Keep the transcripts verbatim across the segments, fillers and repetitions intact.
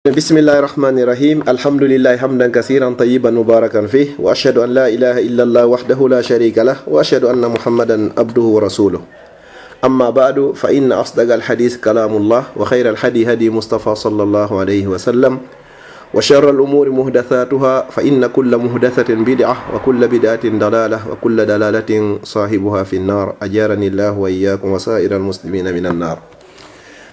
بسم الله الرحمن الرحيم. الحمد لله حمدا كثيرا طيبا مباركا فيه، وأشهد أن لا إله إلا الله وحده لا شريك له، وأشهد أن محمدا عبده ورسوله. أما بعد، فإن أصدق الحديث كلام الله، وخير الهدي هدي مصطفى صلى الله عليه وسلم، وشر الأمور محدثاتها، فإن كل محدثة بدعة، وكل بدعة ضلالة، وكل ضلالة صاحبها في النار. أجارني الله وإياكم وسائر المسلمين من النار.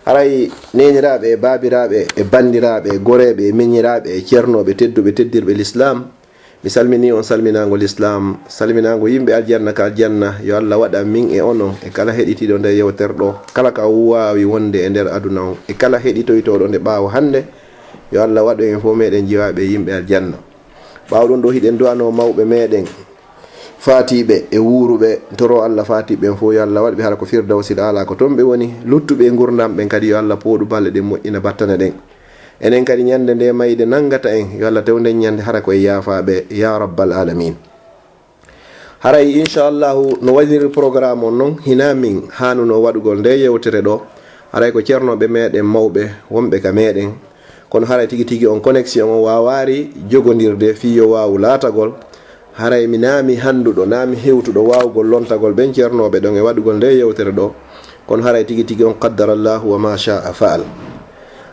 Haray neeniraaɓe e baabiraaɓe e banndiraaɓe e goreeɓe e miñiraaɓe e ceernooɓe tedduɓe teddirɓe Lislaam, mi salminii on salminaango Lislaam, salminaango yimɓe aljanna ka aljanna. Yo Allah waɗan min e onon e kala heɗitiiɗo nde yewtere ɗo, kala ka o waawi wonde e nder aduna on, e kala heɗitoytooɗo nde ɓaawo hannde, yo Allah waɗu en fof meɗen jeeyaaɓe e yimɓe aljanna. Ɓaawo ɗum ɗo, hiɗen du'anoo mawɓe meɗen faatiiɓe e wuuruɓe, toro Allah faatiiɓe ɓen fof, yo Allah waɗ ɓe hara ko Firdawsil Aala, ko toon ɓe woni. Luttuɓe e ngurndan ɓen kadi, yo Allah pooɗu balɗe ɗen, moƴƴina battane ɗen. Enen kadi, ñande nde mayde nanngata en, yo Allah tewnen ñande hara ko e yaafaaɓe, ya rabbal aalamiin. Haray, inchallahu, no waɗiri programme on non, hinaa min haanunoo waɗugol nde yewtere ɗo. Haray ko ceernooɓe meɗen mawɓe wonɓe ka meɗen, kono haray tigi tigi on connexion on waawaari jogondirde fii yo waawu laatagol. Haray mi naa mi hannduɗo, naa mi hewtuɗo waawugol lontagol ɓen ceernooɓe ɗon e waɗugol nde yewtere ɗo, kono haray tigi tigi on qaddara Allahu wa ma sha'a fa'al.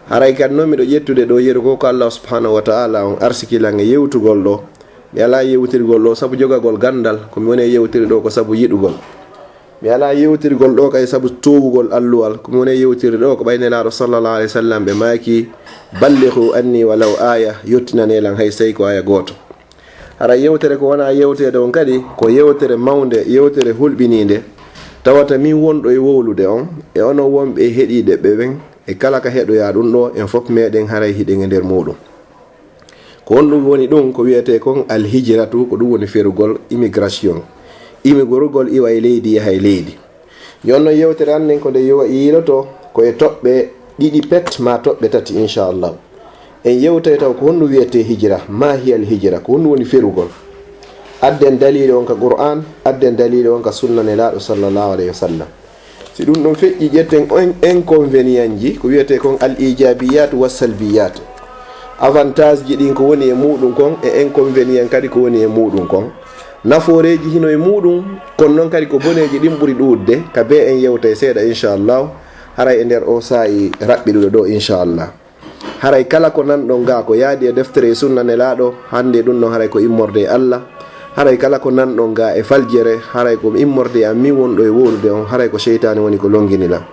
Haray kadi non miɗo ƴettude ɗo yeru ko, ko Allah subhanahu wa ta'ala on arsiki lan e yewtugol ɗo. Mi alaa yewtirgol ɗo sabu jogagol ganndal, ko mi woni e yewtere ɗo ko sabu yiɗugol. Mi alaa yewtirgol ɗo kay sabu toowugol alluwal, ko mi woni e yewtere ɗo ko ɓay Nelaaɗo sallallahu alayhi wa sallam ɓe maaki, "Ballighu anni walaw aaya", yottinanee lan hay sey ko aaya gooto. Hara yewtere ko wona yewteede on kadi, ko yewtere mawnde, yewtere hulɓiniinde, tawata min wonɗo e wowlude on, e onon wonɓe e heɗiiɓe ɓen, e kala ka heɗoyaa ɗum ɗo, en fof meɗen haray hiɗen e nder muuɗum. Ko honɗum woni ɗum? Ko wiyetee kon alhijratu, ko ɗum woni ferugol, immigration. Immigorugol iwa e leydi, yaha e leydi. Jooni non yewtere an nden ko nde yowa yiiloto ko e toɓɓe ɗiɗi pet maa toɓɓe tati, inchallah. En yewtay taw ko honɗum wiyetee hijra, ma hiya alhijra, ko honɗum woni ferugol? Adden daliili on ka Qur'an, adden daliili on ka sunna Nelaaɗo sallallahu alayhi wa sallam. Si ɗum ɗon feƴƴi, ƴetten on inconvénient ji, ko wiyetee kon al ijabiyat wa salbiyat. Avantage ji ɗin ko woni e muuɗum kon, e inconvénient kadi ko woni e muuɗum kon. Nafooreeji hino e muuɗum, kono non kadi ko boneeji ɗin ɓuri ɗuuɗde, ka bee en yewtay seeɗa, inchallah, haray e nder o saa'i raɓɓiɗuɗo ɗo, inchallah. Haray kala ko nanɗon ga ko yaadi e deftere e sunna Nelaaɗo, hannde ɗum ɗon haray ko immorde e Allah. Haray kala ko nanɗon ga e faljere, haray ko immorde e an min wonɗo e wowlude on, haray ko seytaane woni ko longini lan.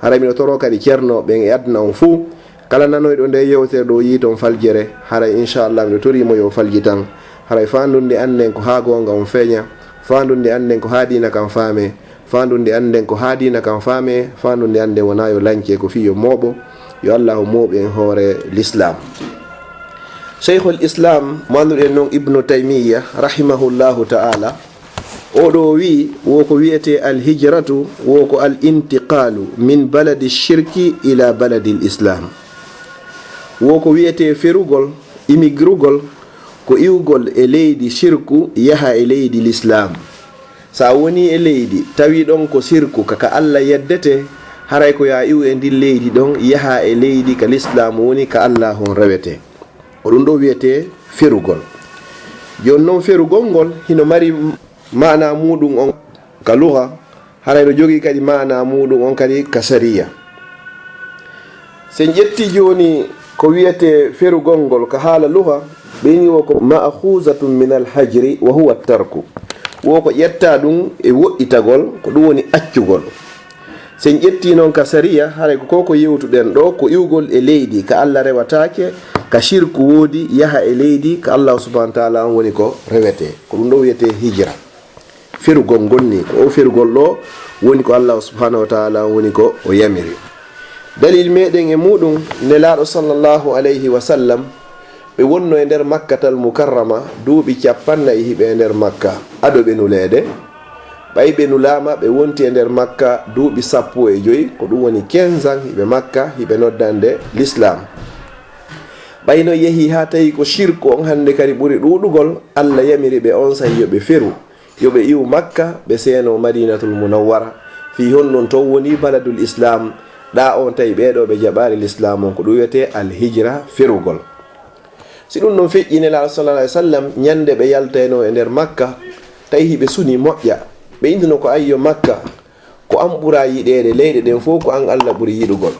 Haray miɗo toroo kadi ceernooɓe ɓen e aduna on fuu, kala nanoyɗo nde yewtere ɗo yii ton faljere, haray inchallah miɗo torii mo yo faljitan. Haray faandunde annden ko haa goonga on feeña, faandunde annden ko haa diina kan faame, faandunde annden ko haa diina kan faame, faandunde annden wonaa yo lance, ko fii yo mooɓo, yo Allahu mooɓu en hoore Lislaam. Shaykhul Islam, mo annduɗen non Ibnu Taymiyya, rahimahullahu ta'ala, o ɗo wi'i, wo ko wi'etee al-hijratu, wo ko al-intiqalu min baladi shirki ila baladi l-islam. Wo ko wi'etee ferugol, imigrugol, ko iwgol e leydi shirku yaha e leydi Lislaam. So a wonii e leydi, tawi ɗon ko sirku ka, ka Alla yeddete, haray ko yo a iwu e ndin leydi ɗon, yaha e leydi ka Lislaamu woni, ka Allaahu on rewete. Ko ɗum ɗo wiyetee ferugol. Jooni non, ferugol ngol hino mari maana muuɗum on ka luga, haray no jogii kadi maana muuɗum on kadi ka sariya. Si en ƴetti jooni ko wiyetee ferugol ngol ka haala luga, ɓe inni wo ko ma'khuzatun min al-hajri wa huwa at-tarku. Wo ko ƴetta ɗum e woɗɗitagol, ko ɗum woni accugol. Si en ƴetti non ka sariya, haray ko ko yewtuɗen ɗo, ko iwgol e leydi ka Alla rewataake, ka shirku woodi, yaha e leydi ka Allahu subhanahu wa ta'ala on woni ko rewetee. Ko ɗum ɗo wiyetee hijra. Ferugol ngol ni, ko o ferugol ɗo woni ko Allahu subhanahu wa ta'ala on woni ko o yamiri. Dalil meɗen e muɗum, Nelaaɗo sallallahu alayhi wa sallam, ɓe wonno e nder Makkatal Mukarrama duuɓi cappannayi hiɓe e nder Makka, ado ɓe nuleede. Ɓay ɓe nulaama, ɓe wonti e nder Makka duuɓi sappo e joy, ko ɗum woni quinze ans hiɓe Makka, hiɓe noddande Lislaam. Ɓay no yehi haa tawi ko shirku on hannde kadi ɓuri ɗuuɗugol, Alla yamiri ɓe on say yo ɓe feru, yo ɓe iwu Makka, ɓe seeno Madinatul Munawwara. Fii honɗun ton woni baladul Islaam, Ɗa on tawi ɓeeɗo ɓe jaɓaali lislaam on, ko ɗum wiyetee alhijra, ferugol. Si ɗum ɗon feƴƴi, Nelaaɗo sallallaahu alayhi wa sallam, ñande ɓe yaltaynoo e nder Makka, tawi hiɓe suni moƴƴa. Ɓe innduno ko ayyo Makka, ko an ɓuraa yiɗeede, leyɗe ɗen fof ko an Alla ɓuri yiɗugol.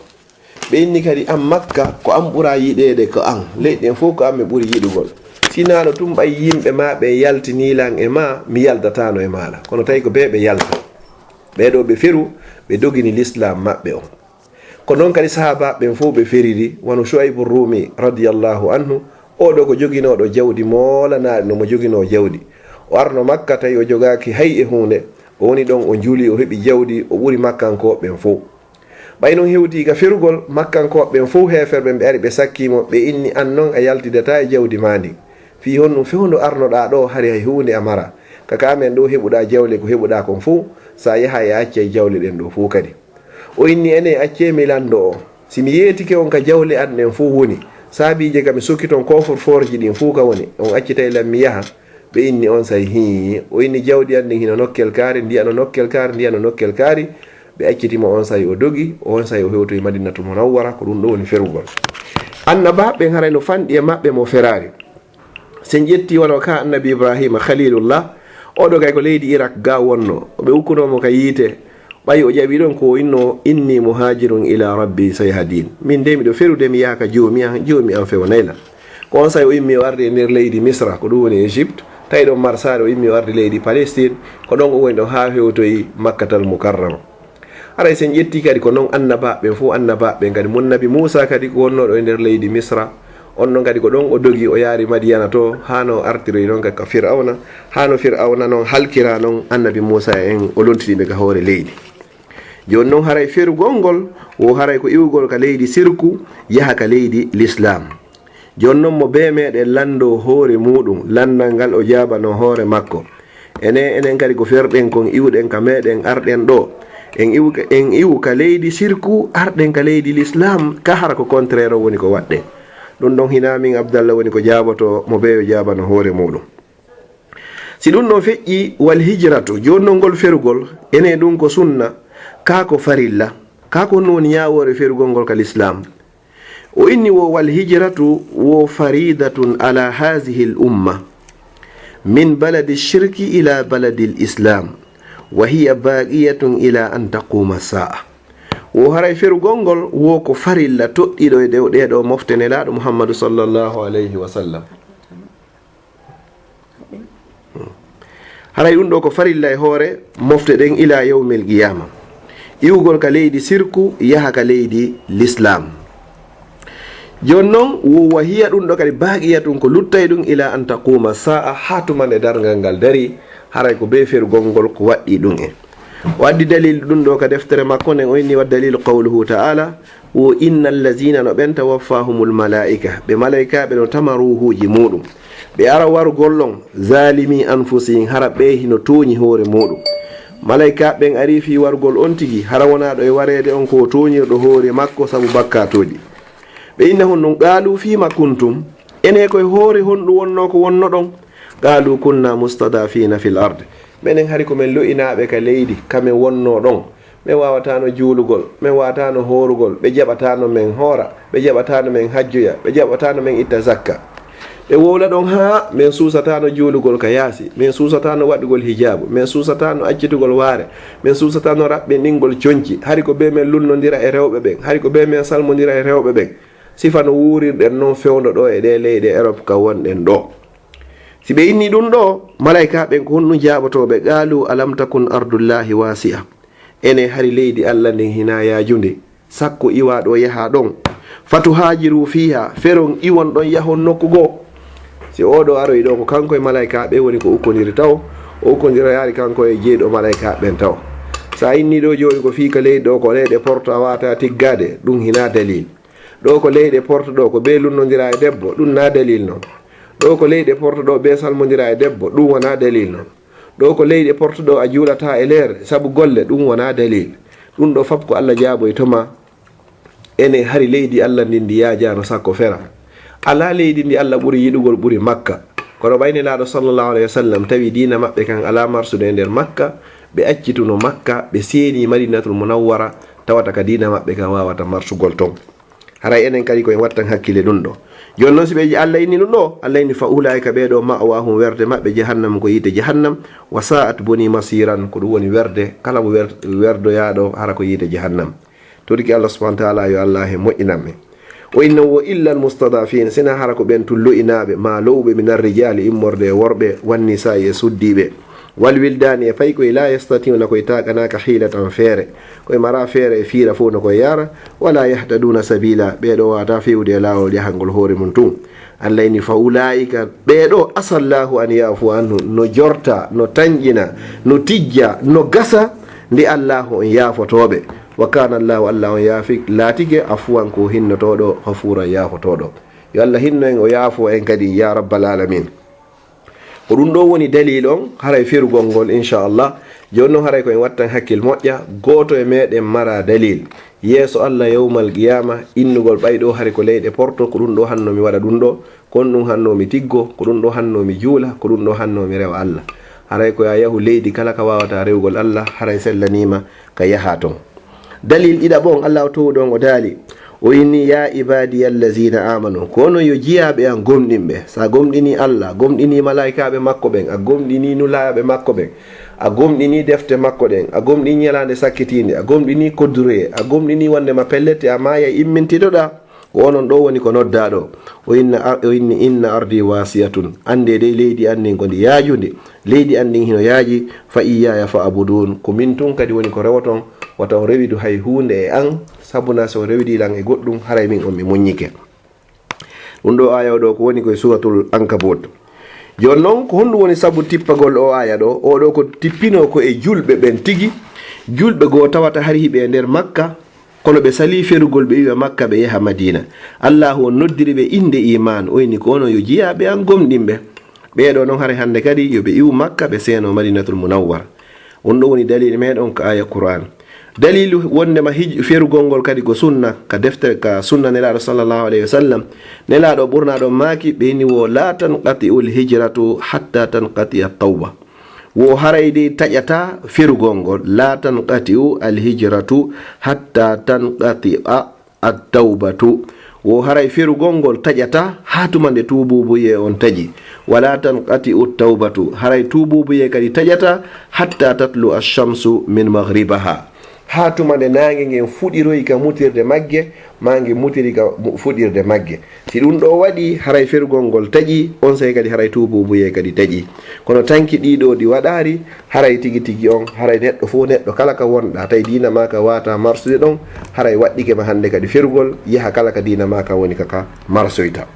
Ɓe inni kadi an Makka, ko an ɓuraa yiɗeede ko an, leyɗe ɗen fof ko an mi ɓuri yiɗugol. Sinaano tun ɓay yimɓe ma ɓe yaltinii lan e ma, mi yaltataano e maaɗa. Kono tawi ko ɓe ɓe yalta. Ɓeeɗo ɓe feru, ɓe dogini lislaam maɓɓe on. Ko noon kadi sahaabaaɓe ɓen fof ɓe feriri, wano Shu'aybu Ruumi radiyallaahu anhu, oo ɗoo ko joginooɗo jawdi moolanaaɗi, no mo joginoo jawdi. O arno Makka tawi o jogaaki hay e huunde, o woni ɗon o juuli, o heɓi jawdi, o ɓuri Makkankooɓe ɓen fof. Ɓay noon hewtii ka ferugol, Makkankooɓe ɓen fof heeferɓe ɓe ari ɓe sakkii mo, ɓe inni an noon a yaltidataa e jawdi maa ndin. Fii honɗum fewndo arnoɗaa ɗoo hari hay huunde a maraa? Ka ka amen ɗoo heɓuɗaa jawle ko heɓuɗaa kon fof, si a yahay a accay jawle ɗen ɗoo fof kadi. O inni, enen accee mi lanndo o. Si mi yeetike on ka jawle an ɗen fof woni, saabiije ka mi sokki ton koofor foorji ɗin fof ka woni, on accitay lan mi yaha? Ɓe inni on say, hii. O inni, jawdi an ndin hino nokkel kaari, ndi ano nokkel kaari, ndi ano nokkel kaari. Ɓe acciti mo on say o dogi, on say o hewtoyi Madinatul Munawwara, ko ɗum ɗo woni ferugol. Annabaaɓe ɓen haray no fanɗi e maɓɓe mo feraari. Si en ƴetti wano ka annabi Ibrahima Khalilullah, oɗo kay ko leydi Irak ga wonno, ɓe ukkunoo mo ka yiite, ɓay o jaɓi ɗon ko o inno, inni muhajirun ila rabbi sayahdin. Min de miɗo ferude mi yaha ka joomi an, joomi an fewnay lan. Ko on say o immi o ardi e nder leydi Misra, ko ɗum woni Égypte, tawi ɗon marsaade o immi o ardi leydi Palestine, ko ɗon o woni ɗon haa hewtoyi Makkatal Mukarrama. Haray si en ƴetti kadi ko non annabaaɓe ɓen fof, annabaaɓe ɓen kadi, mun nabi Muusa kadi ko wonnooɗo e nder leydi Misra, on ɗon kadi ko ɗon o dogi o yaari Madiyana to, haa no artiroyi ɗon ka, ka Fir'awna, haa no Fir'awna non halkira non annabi Muusa en, o lontini ɓe ka hoore leydi. Jooni non haray ferugol ngol, wo haray ko iwugol ka leydi sirku, yaha ka leydi lislaam. Jooni non mo bee meɗen lanndoo hoore muuɗum, lanndal ngal o jaabano hoore makko. Enen, enen kadi ko ferɗen kon iwɗen ka meɗen arɗen ɗo. En iwu, en iwu ka leydi sirku, arɗen ka leydi lislaam, ka hara ko contraire o woni ko waɗɗen. Ɗum ɗon hinaa min Abdallah woni ko jaaboto, mo bee yo jaabano hoore muuɗum. Si ɗum ɗon feƴƴi, wal hijratu, jooni non ngol ferugol, enen ɗum ko sunna, ka ko farilla, ka ko honno woni ñaawoore ferugol ngol ka lislaam? O inni wo, wal hijratu wo faridatun ala hazihi l umma min baladi shirki ila baladi l islam, wa hiya baqiyatun ila an taquma saa. Wo haray ferugol ngol wo ko farilla toɗɗiɗo e ɗew, ɗeɗo mofte Nelaaɗo Muhammadu sallallahu alayhi wa sallam. Haray ɗum ɗo ko farilla e hoore mofte ɗen ila yawmil qiyama. Iwugol ka leydi sirku yaha ka leydi lislaam. Jooni non, wo wahiya ɗum ɗo kadi baqiyatun ko luttay ɗum ila an taquma saa, haa tuma nde darngal ngal dari, haray ko bee ferugol ngol ko waɗɗi ɗum en. O addi dalil ɗum ɗo ka deftere makko nden, o inni wa dalilu qawluhu ta'ala, wo inna allazina no ɓen tawaffahumul malaika, ɓe malaikaaɓe no tama ruuhuuji muuɗum. Ɓe ara warugol on, zalimi anfusihim, hara ɓe hino tooñi hoore muuɗum. Malaikaaɓe ɓen ari fii warugol on tigi, hara wonaa ɗo e wareede on ko tooñirɗo hoore makko sabu bakkaatooji. Ɓe inna honɗum, qaalu fima kuntum, ene koye hoore honɗum wonnoo ko wonnoɗon? Qaalu kunna mustadafina fil ard. Menen hari ko men lo'inaaɓe ka leydi, ka men wonnoo ɗon. Men waawataano juulugol, men waawataano hoorugol, ɓe jaɓataano men hoora, ɓe jaɓataano men hajjoya, ɓe jaɓataano men itta zakka. Ɓe wowla ɗon haa men suusataano juulugol ka yaasi, men suusataano waɗugol hijaabu, men suusataano accitugol waare, men suusataano raɓɓinɗingol conci, hari ko bee men lunnondira e rewɓe ɓen, hari ko bee men salmondira e rewɓe ɓen. Sifa no wuurirɗen non fewndo ɗo e ɗee leyɗe Erop ka wonɗen ɗo. Si ɓe inni ɗum ɗo, malaikaaɓe ɓen ko honɗum jaabotooɓe? Qaalu alam takun ardullahi wasi'a. Ene hari leydi Alla ndin hinaa yaajundi, sakko iwaa ɗo yahaa ɗon. Fatuhaajiru fiiha, feron iwon ɗon yahon nokku goo. Si oo ɗo aroyi ɗo, ko kanko e malaikaaɓe woni ko ukkondiri taw, o ukkondira yaari kanko e jeyɗo malaikaaɓe ɓen taw. Sa inni ɗo jooni ko fii ka leydi ɗo, ko leyɗe porto a waata tiggaade, ɗum hinaa dalil. Ɗo ko leyɗe porto ɗo, ko bee lunnondira e debbo, ɗum naa dalil non. Ɗo ko leyɗe porto ɗo, bee salmondira e debbo, ɗum wonaa dalil non. Ɗo ko leyɗe porto ɗo, a juulataa e leer sabu golle, ɗum wonaa dalil. Ɗum ɗo fap ko Alla jaaboyto ma. Ene hari leydi Alla ndin ndi yaajaano sakko fera. Alaa leydi ndi Alla ɓuri yiɗugol ɓuri Makka. Kono ɓay Nelaaɗo sallallahu alayhi wa sallam tawi diina maɓɓe kan alaa marsude e nder Makka, ɓe accituno Makka, ɓe seeni Madinatul Munawwara, tawata ka diina maɓɓe ka waawata marsugol ton. Haray enen kadi ko en wattan hakkille ɗum ɗo. Jooni noon, si ɓe Allah inni ɗum ɗo, Allah inni, "Fa ulaa'ika", ɓee ɗo, "ma'waahum", werde maɓɓe, "jahannam", ko yiite jahannam, "wa sa'at", boni, "masiiran", ko ɗum woni werde, kala mo wer-, werdoyaaɗo, hara ko yiite jahannam. Toriki Allah subhanahu wa ta'ala, yo Allah he moƴƴinan men. O inna wo illa al-mustad'afiin, sina hara ko ɓen tun lo'inaaɓe, maa lo'uɓe, min ar-rijaali, immorde e worɓe, wan-nisaa'i, e suddiiɓe, wal wildaani, e paykoy, laa yastati'uuna, koy taakanaa ka hiilatan, feere, koy maraa feere e fiira fof no koy yaara, walaa yahtaduuna sabiila, ɓee ɗo waawataa feewude e laawol yahangol hoore mum tun. Allah inni, "Fa ulaa'ika", ɓee ɗo, "asallaahu an ya'fuwa anhum", no jorta, no tanƴina, no tijja, no gasa, nde Allaahu on yaafotooɓe. "Wa kaana Allaahu", Allah on yaafi, laatike, "afuwan", ko hinnotooɗo, "ghafuuran", yaafotooɗo. Yo Allah hinno en, o yaafo en kadi, ya rabbal aalamiin. Ko ɗum ɗo woni dalil on, haray ferugol ngol, inchallah. Jooni noon, haray ko en wattan hakkil moƴƴa, gooto e meɗen mara dalil. Yeeso Allah yawmal qiyaama, innugol ɓay ɗo hari ko leyɗe Porto, ko ɗum ɗo hanno mi waɗa ɗum ɗo, ko ɗum hanno mi tiggo, ko ɗum ɗo hanno mi juula, ko ɗum ɗo hanno mi rewa Allah. Haray ko yaa yahu leydi kala ka waawata rewgol Allah, haray sellaniima ka yaha ton. Dalil ɗiɗaɓo on, Allah o towɗo on o daali, o inni, "Ya ibadiya allazina amanu", ko onon yo jiyaaɓe an gomɗinɓe. So a gomɗini Allah, a gomɗini malaa'ikaaɓe makko ɓen, a gomɗini nulaaɓe makko ɓen, a gomɗini defte makko ɗen, a gomɗini ñalaande sakkitiinde, a gomɗini kodduroye, a gomɗini wonde ma pellette a maaya immintitoɗa, ko onon ɗo woni ko noddaa ɗo. O inna ar-, o inni, "Inna ardi wasiyatun." Anndee dey leydi an ndin ko ndi yaajundi. Leydi an ndin hino yaaji, "fa iyyaya fa'budun." Ko min tun kadi woni ko rewoton, wata on rewidu hay huunde e an, sabuna si on rewidi lan e goɗɗum, haray min on mi muññike. Ɗum ɗo aaya o ɗo ko woni ko e Suuratul Ankabut. Jooni noon, ko honɗum woni sabu tippagol o aaya ɗo? O ɗo ko tippinoo ko e julɓe ɓen tigi, julɓe goo tawata hari hiɓe e nder Makka, kono ɓe salii ferugol, ɓe iwa Makka, ɓe yaha Madiina. Allaahu on noddiri ɓe innde iimaan, o inni ko onon yo jiyaaɓe an gomɗinɓe. Ɓee ɗo noon haray hannde kadi yo ɓe iwu Makka, ɓe seeno Madiinatul Munawwara. On ɗo woni dalil meɗen ka aaya Qur'aan. Dalilu wondema hij-, ferugol ngol kadi ko sunna, ka deftere, ka sunna Nelaaɗo sallallahu alayhi wa sallam. Nelaaɗo ɓurnaaɗo maaki, ɓe inni wo, "La tanqati'ul hijratu hatta tanqati'a tawba." Wo haray dey taƴata ferugol ngol, "La tanqati'u al hijratu hatta tanqati'a at-tawbatu." Wo haray ferugol ngol taƴata haa tuma nde tuubuubuyee on taƴi. "Wala tanqati'u tawbatu." Haray tuubuubuyee kadi taƴata, "hatta tatlu ash-shamsu min maghribaha." Haa tuma nde naange ngen fuɗiroyi ka mutirde magge, maa nge mutiri ka mu-, fuɗirde magge. Si ɗum ɗo waɗi, haray ferugol ngol taƴi, on sey kadi haray tuubuubuyee kadi taƴi. Kono tanki ɗii ɗo ɗi waɗaari, haray tigi tigi on, haray neɗɗo fof neɗɗo kala ka wonɗa, tawi diina maa ka waata marsude ɗon, haray waɗɗike ma hannde kadi ferugol, yaha kala ka diina maa ka woni ka ka marsoyta.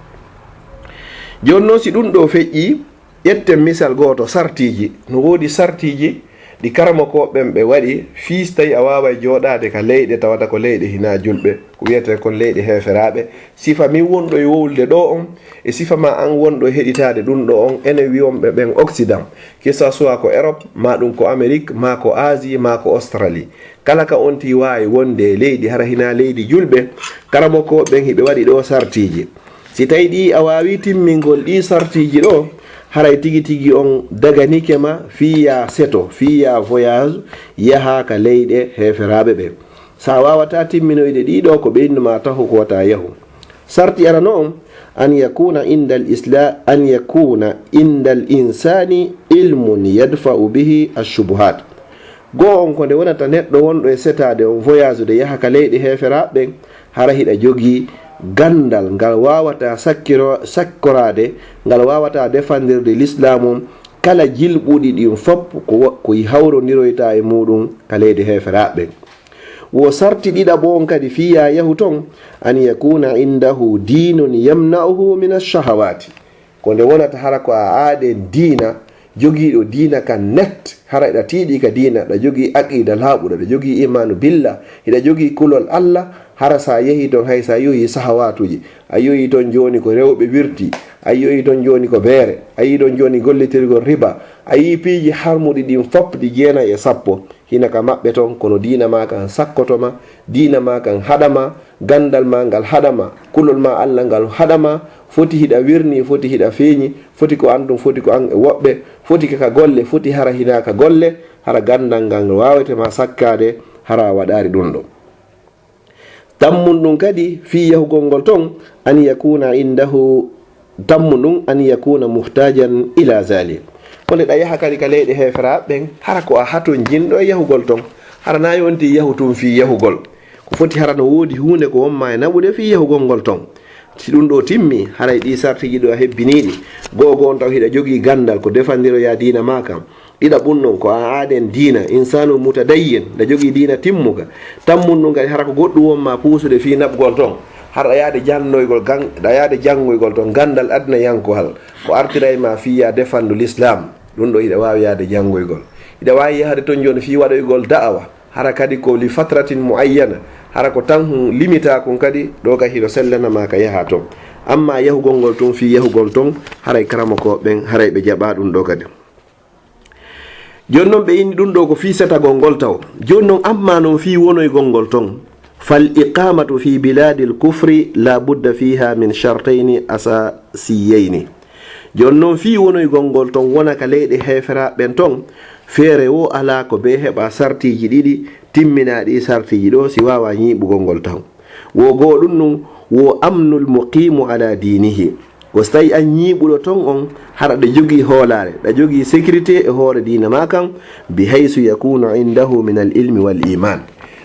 Jooni noon, si ɗum ɗo feƴƴi, ƴetten misal gooto, sartiiji. No woodi sartiiji ɗi karamokooɓe ɓen ɓe waɗi, fii si tawi a waaway jooɗaade ka leyɗe tawata ko leyɗe hinaa julɓe, ko wiyetee kon leyɗe heeferaaɓe. Sifa min wonɗo e wowlude ɗo on, e sifa ma an wonɗo e heɗitaade ɗum ɗo on, enen wiyonɓe ɓen Occident, que ça soit ko Europe, maa ɗum ko Amérique, maa ko Asie, maa ko Australie. Kala ka on tigi waawi wonde e leydi, hara hinaa leydi julɓe, karamokooɓe ɓen hiɓe waɗi ɗo sartiiji. Si tawi ɗi a waawi timmingol ɗi sartiiji ɗo, haray tigi tigi on daganike ma fii yaa seto, fii yaa voyage, yaha ka leyɗe heeferaaɓe ɓen. Sa waawataa timminoyde ɗii ɗoo, ko ɓe innu ma taho ko wata yahu. Sarti arano on, an yakuna indal isla-, an yakuna indal insani ilmun yadfa'u bihi ashubuhat. Goo on ko nde wonata neɗɗo wonɗo e setaade on voyage de yaha ka leyɗe heeferaaɓe ɓen, hara hiɗa jogii ganndal ngal waawata sakkiro-, sakkoraade, ngal waawata defandirde lislaam on kala jilɓuɗi ɗin fop ko wo-, ko hawrondiroyta e muuɗum ka leyɗe heeferaaɓe ɓen. Wo sarti ɗiɗaɓo on kadi fii yaa yahu ton, an yakuna indahu dinun yamna'uhu min ash-shahawati. Ko nde wonata hara ko a aaɗen diina, jogiiɗo diina kan net, hara eɗa tiiɗi ka diina, ɗa jogii aqiida laaɓuɗo, ɗa jogii imaanu billah, hiɗa jogii kulol Allah, hara sa yehi ton hay sa yohi sahawatuuji, a yohi ton jooni ko rewɓe wirti, a yohi ton jooni ko beere, a yi'i ton jooni gollitirgol riba, a yi'i piiji harmuɗi ɗin fop ɗi jeenay e sappo. Hina ka maɓɓe ton, kono diina maa kan sakkoto ma, diina maa kan haɗa ma, ganndal maa ngal haɗa ma, kulol maa Allah ngal haɗa ma, foti hiɗa wirni, foti hiɗa feeñi, foti ko an ɗum, foti ko an e woɓɓe, foti ka golle, foti hara hinaa ka golle, hara ganndal ngal waawete ma sakkaade, hara a waɗaari ɗum ɗo. Tammun ɗum kadi fii yahugol ngol ton, an yakuna indahu, tammun ɗum an yakuna muhtajan ila zalik. Wonde ɗa yaha kadi ka leyɗe heeferaaɓe ɓen, hara ko a hatonjinɗo e yahugol ton. Hara na yonti yahu tun fii yahugol. Ko foti hara no woodi huunde ko wonma e naɓude fii yahugol ngol ton. Si ɗum ɗo timmi, haray ɗi sartiiji ɗo a hebbiniiɗi. Go'o go'o on taw hiɗa jogii ganndal ko defandiroyaa diina maa kan. Ɗiɗaɓun non ko a aaden diina, insaanu mutadayyin, ɗa jogii diina timmuka. Tammun ɗum kadi hara ko goɗɗum wonma puusude fii naɓugol ton. Hara ɗa yaade janngoygol gan-, ɗa yaade janngoygol ton ganndal aduna yankohal. Ko artiray ma fii yaa defandu Lislaam. Ɗum ɗo hiɗa waawi yaade janngoygol. Hiɗa waawi yahde ton jooni fii waɗoygol da'awa. Hara kadi ko li fatratin muayyana. Hara ko tan hun limita kun kadi ɗo ka hino sellanama ka yaha ton. Amma yahugol ngol tun fii yahugol ton, haray karamokooɓe ɓen, haray ɓe jaɓa ɗum ɗo kadi. Jooni non ɓe inni ɗum ɗo ko fii setagol ngol taw. Jooni non amma non fii wonoygol ngol ton. Fal iqamatu fi biladil kufri la budda fiha min shartayni asasiyayni. Jooni non fii wonoygol ngol ton wona ka leyɗe heeferaaɓe ɓen ton, feere wo alaa ko bee heɓa sartiiji ɗiɗi, timminaa ɗi sartiiji ɗo si waawa ñiiɓugol ngol taw. Wo goo ɗum ɗum, wo amnul muqimu ala diinihi. Ko so tawi an ñiiɓuɗo ton on, hara ɗa jogii hoolaare, ɗa jogii sécurité e hoore diina maa kan, bi haysu yakunu indahu min al ilmi wal iman.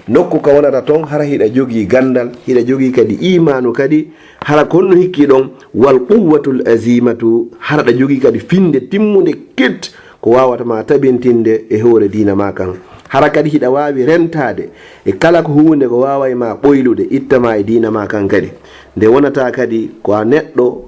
Nokku ka wonata ton, hara hiɗa jogii ganndal, hiɗa jogii kadi imaanu kadi, hara ko honno hikki ɗon, wal quwwatul azimatu, hara ɗa jogii kadi finde timmunde ket ko waawata ma tabintinde e hoore diina maa kan. Hara kadi hiɗa waawi rentaade e kala ko huunde ko waaway ma ɓoylude, itta ma e diina maa kan kadi. Nde wonata kadi ko a neɗɗo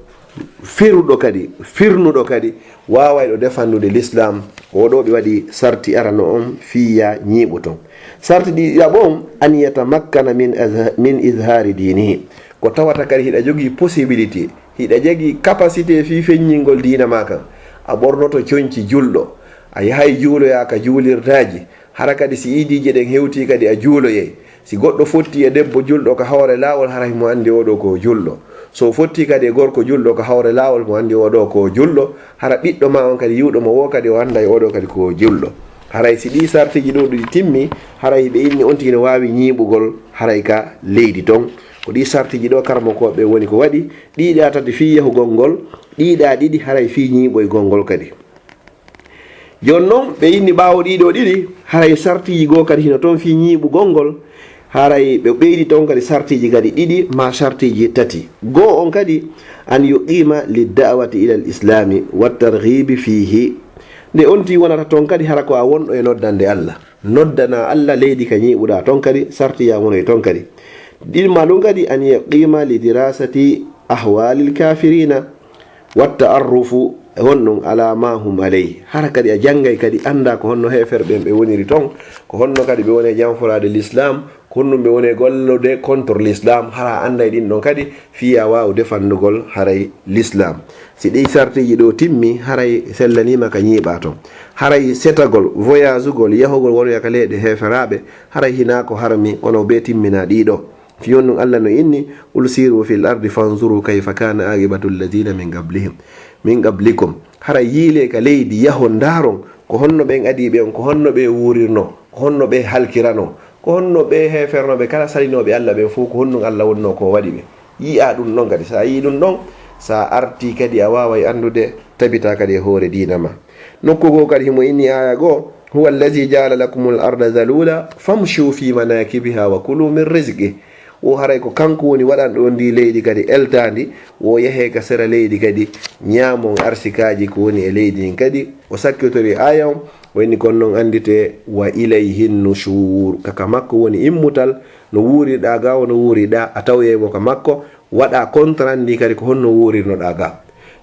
firuɗo kadi, firnuɗo kadi, waawayɗo defandude Lislaam, ko ɗo ɓe waɗi sarti arano on fii yaa ñiiɓu ton. Sarti ɗiɗaɓo on, an yatamakkana min azha-, min izhaari diinihi. Ko tawata kadi hiɗa jogii possibilité, hiɗa jogii capacité fii feññingol diina maa kan. A ɓornoto coñci julɗo, a yahay juuloyaa ka juulirtaaji, hara kadi si iidiije ɗen hewtii kadi a juuloyay. Si goɗɗo fotti e debbo julɗo ka hoore laawol, hara himo anndi oo ɗoo ko julɗo. So fotti kadi e gorko julɗo ka hoore laawol, mo anndi oo ɗoo ko julɗo. Hara ɓiɗɗo maa on kadi yi'uɗo mo woo kadi o annday oo ɗoo kadi ko julɗo. Haray si ɗii sartiiji ɗoo ɗiɗi timmi, haray ɓe inni on tigi no waawi ñiiɓugol haray ka leydi ton. Ko ɗii sartiiji ɗoo karamokooɓe woni ko waɗi, ɗiɗa tati fii yahugol ngol, ɗiɗa ɗiɗi haray fii ñiiɓoygol ngol kadi. Jooni non, ɓe inni ɓaawo ɗii ɗoo ɗiɗi, haray sartiiji goo kadi hino ton fii ñiiɓugol ngol, haray ɓe ɓeydi ton kadi sartiiji kadi ɗiɗi, maa sartiiji tati. Goo on kadi, an yuqima lidda'wati ila al islami wa targhibi fihi. Nde on tii wonata ton kadi, hara ko a wonɗo e noddande Allah. Noddana Allah leydi ka ñiiɓuɗaa ton kadi, sartiyaa wonoy ton kadi. Ɗin maa ɗum kadi, an yuqima li dirasati ahwalil kafirina. Wa ta'arrufu e honɗum ala ma hum alayhi. Hara kadi a janngay kadi annda ko honno heeferɓe ɓen ɓe woniri ton, ko honno kadi ɓe woni e janforaade l'islam, ko honɗum ɓe woni e gollude contre l'islam, hara a annday ɗin ɗon kadi fii yaa waawu defandugol haray l'islam. Si ɗii sartiiji ɗoo timmi, haray sellaniima ka ñiiɓaa ton. Haray setagol, voyagugol, yahugol wonoya ka leyɗe heeferaaɓe, haray hinaa ko harmi, kono bee timminaa ɗii ɗoo. Fii on ɗum Allah no inni, "Qul siru fil ardi fanzuru kayfa kana aqibatu alladhina min qablihim, min qablikum." Hara yiilee ka leydi, yahon ndaaron ko honno ɓen adiiɓe on, ko honno ɓe wuurirno, ko honno ɓe halkirano, ko honno ɓe heefernooɓe kala salinooɓe Allah ɓen fof, ko honɗum Allah wonno ko waɗi ɓe. Yi'aa ɗum ɗon kadi, sa yi'ii ɗum ɗon, sa artii kadi a waaway anndude tabitaa kadi e hoore diina ma. Nokku goo kadi himo inni aaya goo, "Huwa allazi ja'ala lakumul arda zalula famshu fi manakibiha wa kulu min rizqi." Wo haray ko kanko woni waɗanɗo on ndi leydi kadi eltaandi, wo yahee ka sera leydi kadi ñaamon arsikaaji ko woni e leydi ndin kadi. O sakkitori aaya on, o inni kon non annditee, "Wa ilayhin nushur." Ka, ka makko woni immutal, no wuurirɗaa ga, o no wuurirɗaa, a tawoyay mo ka makko, waɗa contrat ndi kadi ko honno wuurirnoɗaa ga.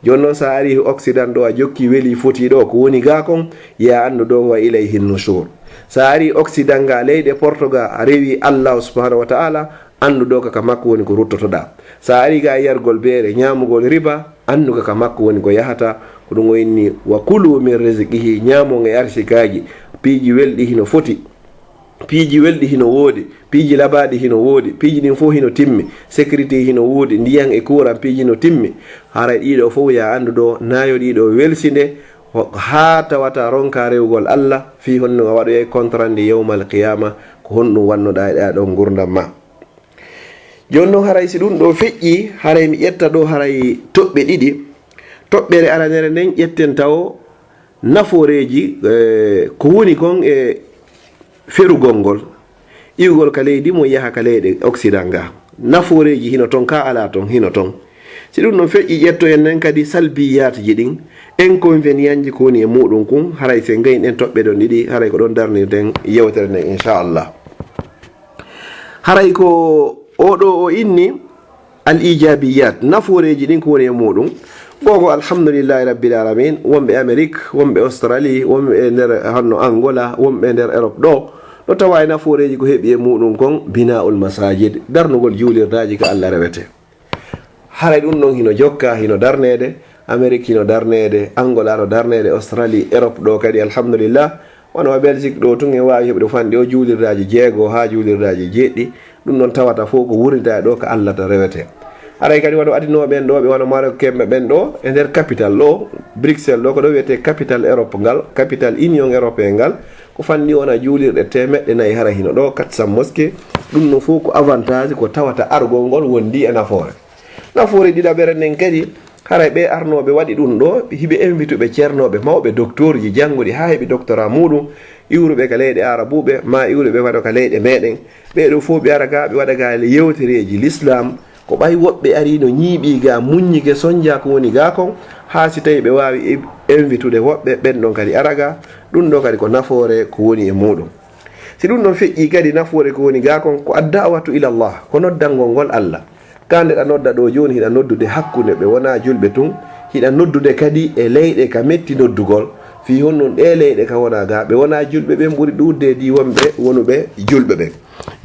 Jooni noon, sa ari Occident ɗo, a jokki weli foti ɗo, ko woni ga kon, ya anndu ɗo wa ilayhi nushur. Sa ari Occident ga, leyɗe Portugal, a rewi Allahu subhanahu wa ta'ala, anndu ɗo ka, ka makko woni ko ruttotoɗa. Sa ari ga yargol beere, ñaamugol riba, anndu ka, ka makko woni ko yahata. Ko ɗum o inni, "Wa kulu min rizqihi", ñaamon e arsikaji, piiji welɗi hino foti. Piiji welɗi hino woodi, piiji labaaɗi hino woodi, piiji ɗin fof hino timmi, sécurité hino woodi, ndiyan e courant piiji hino timmi. Haray ɗiɗo fof ya anndu ɗo, naayo ɗiɗo welsinde, ho-, haa tawata ronka rewugol Allah, fii honno a waɗoyay contrat ndi yawmal qiyama, ko honɗum wannoɗaa e ɗaa ɗon ngurdam ma. Jooni noon, haray si ɗum ɗo feƴƴii, haray mi ƴetta ɗo haray toɓɓe ɗiɗi. Toɓɓere aranere nden ƴetten tawo nafooreeji, eh, ko woni kon e ferugol ngol, iwgol ka leydi mum yaha ka leyɗe Occident ga. Nafooreeji hino ton, ka alaa ton, hino ton. Si ɗum ɗon feƴƴi, ƴettoyen nden kadi salbiyaatji ɗin, inconvenientji ko woni e muɗum kun, haray si en gayi ɗen toɓɓe ɗon ɗiɗi, haray ko ɗon darnirten yewtere nden, inchallah. Haray ko o ɗo o inni, al ijabiyat, nafooreeji ɗin ko woni e muɗum. Gogo, alhamdulillahi rabbil alamin, wonɓe Amérique, wonɓe Australie, wonɓe e nder hanno Angola, wonɓe e nder Europe ɗo, no tawa e nafooreeji ko heɓi e muɗum kon, binaul masajid, darnugol juulirdaaji ka Allah rewete. Haray ɗum ɗon hino jokka, hino darneede, Amérique hino darneede, Angola no darneede, Australie, Europe ɗo kadi, alhamdulillah. Wano wa Belgique ɗo tun, en waawi heɓude fanɗi o juulirdaaji jeego haa juulirdaaji jeeɗiɗi. Ɗum ɗon tawata fof ko wuurnita e ɗo ka Allah ta rewete. Haray kadi wano adinooɓe ɓen ɗo, ɓe wano Marocain ɓe ɓen ɗo, e nder capital ɗo, Bruxelles ɗo, ko ɗo wiyetee capital Europe ngal, capital Union Européenne ngal, ko fanɗi wona juulirɗe teemeɗɗe nayi, hara hino ɗo, quatre cents mosquées. Ɗum ɗon fof ko avantage, ko tawata argol ngol wondi e nafoore. Nafoore ɗiɗaɓere nden kadi, haray ɓe arnooɓe waɗi ɗum ɗo, hiɓe invituɓe ceernooɓe mawɓe, docteurji jannguɗi haa heɓi doctorat muɗum, iwruɓe ka leyɗe Arabuɓe, maa iwruɓe wano ka leyɗe meɗen. Ɓee ɗo fof ɓe ara ga, ɓe waɗa ga yewtereeji l'islam. Ko ɓay woɓɓe ari no ñiiɓi ga, muññike, sonja ko woni ga kon, haa si tawi ɓe waawi i-, invitude woɓɓe, ɓen ɗon kadi ara ga. Ɗum ɗo kadi ko nafoore ko woni e muɗum. Si ɗum ɗon feƴƴi kadi, nafoore ko woni ga kon ko ad-da'watu ila Allah, ko noddangol ngol Allah. Ka nde ɗa nodda ɗo jooni, hiɗa noddude hakkunde ɓe wonaa julɓe tun, hiɗa noddude kadi e leyɗe ka metti noddugol, fii honɗun ɗee leyɗe ka wonaa ga, ɓe wonaa julɓe ɓen ɓuri ɗuuɗde e di wonɓe wonuɓe julɓe ɓen.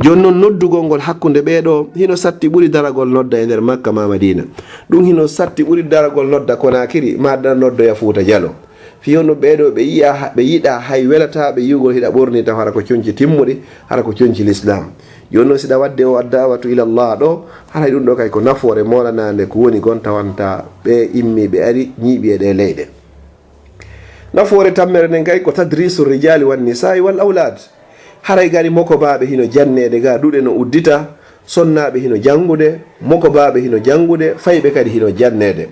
Jooni non, noddugol ngol hakkunde ɓee ɗo, hino satti ɓuri daragol nodda e nder Makka maa Madiina. Ɗum hino satti ɓuri daragol nodda Konaakiri, maa da noddoya Fuuta Jalo. Fii honno ɓee ɗo ɓe yi'a ha-, ɓe yiɗa hay welataa ɓe yi'ugol hiɗa ɓorni taw hara ko conci timmuɗi, hara ko conci Lislaam. Jooni non, si ɗa waɗde o ad-da'watu ila Allah ɗo, haray ɗum ɗo kay ko nafoore moolanaande ko woni kon tawanta ɓe immi ɓe ari ñiiɓi e ɗee leyɗe. Nafoore tammere nden kay ko tadrisu rijaali wan nisaa'i wal awlaad. Haray gari mokobaaɓe hino janneede ga, duɗe no uddita, sonnaaɓe hino janngude, mokobaaɓe hino janngude, fayɓe kadi hino janneede.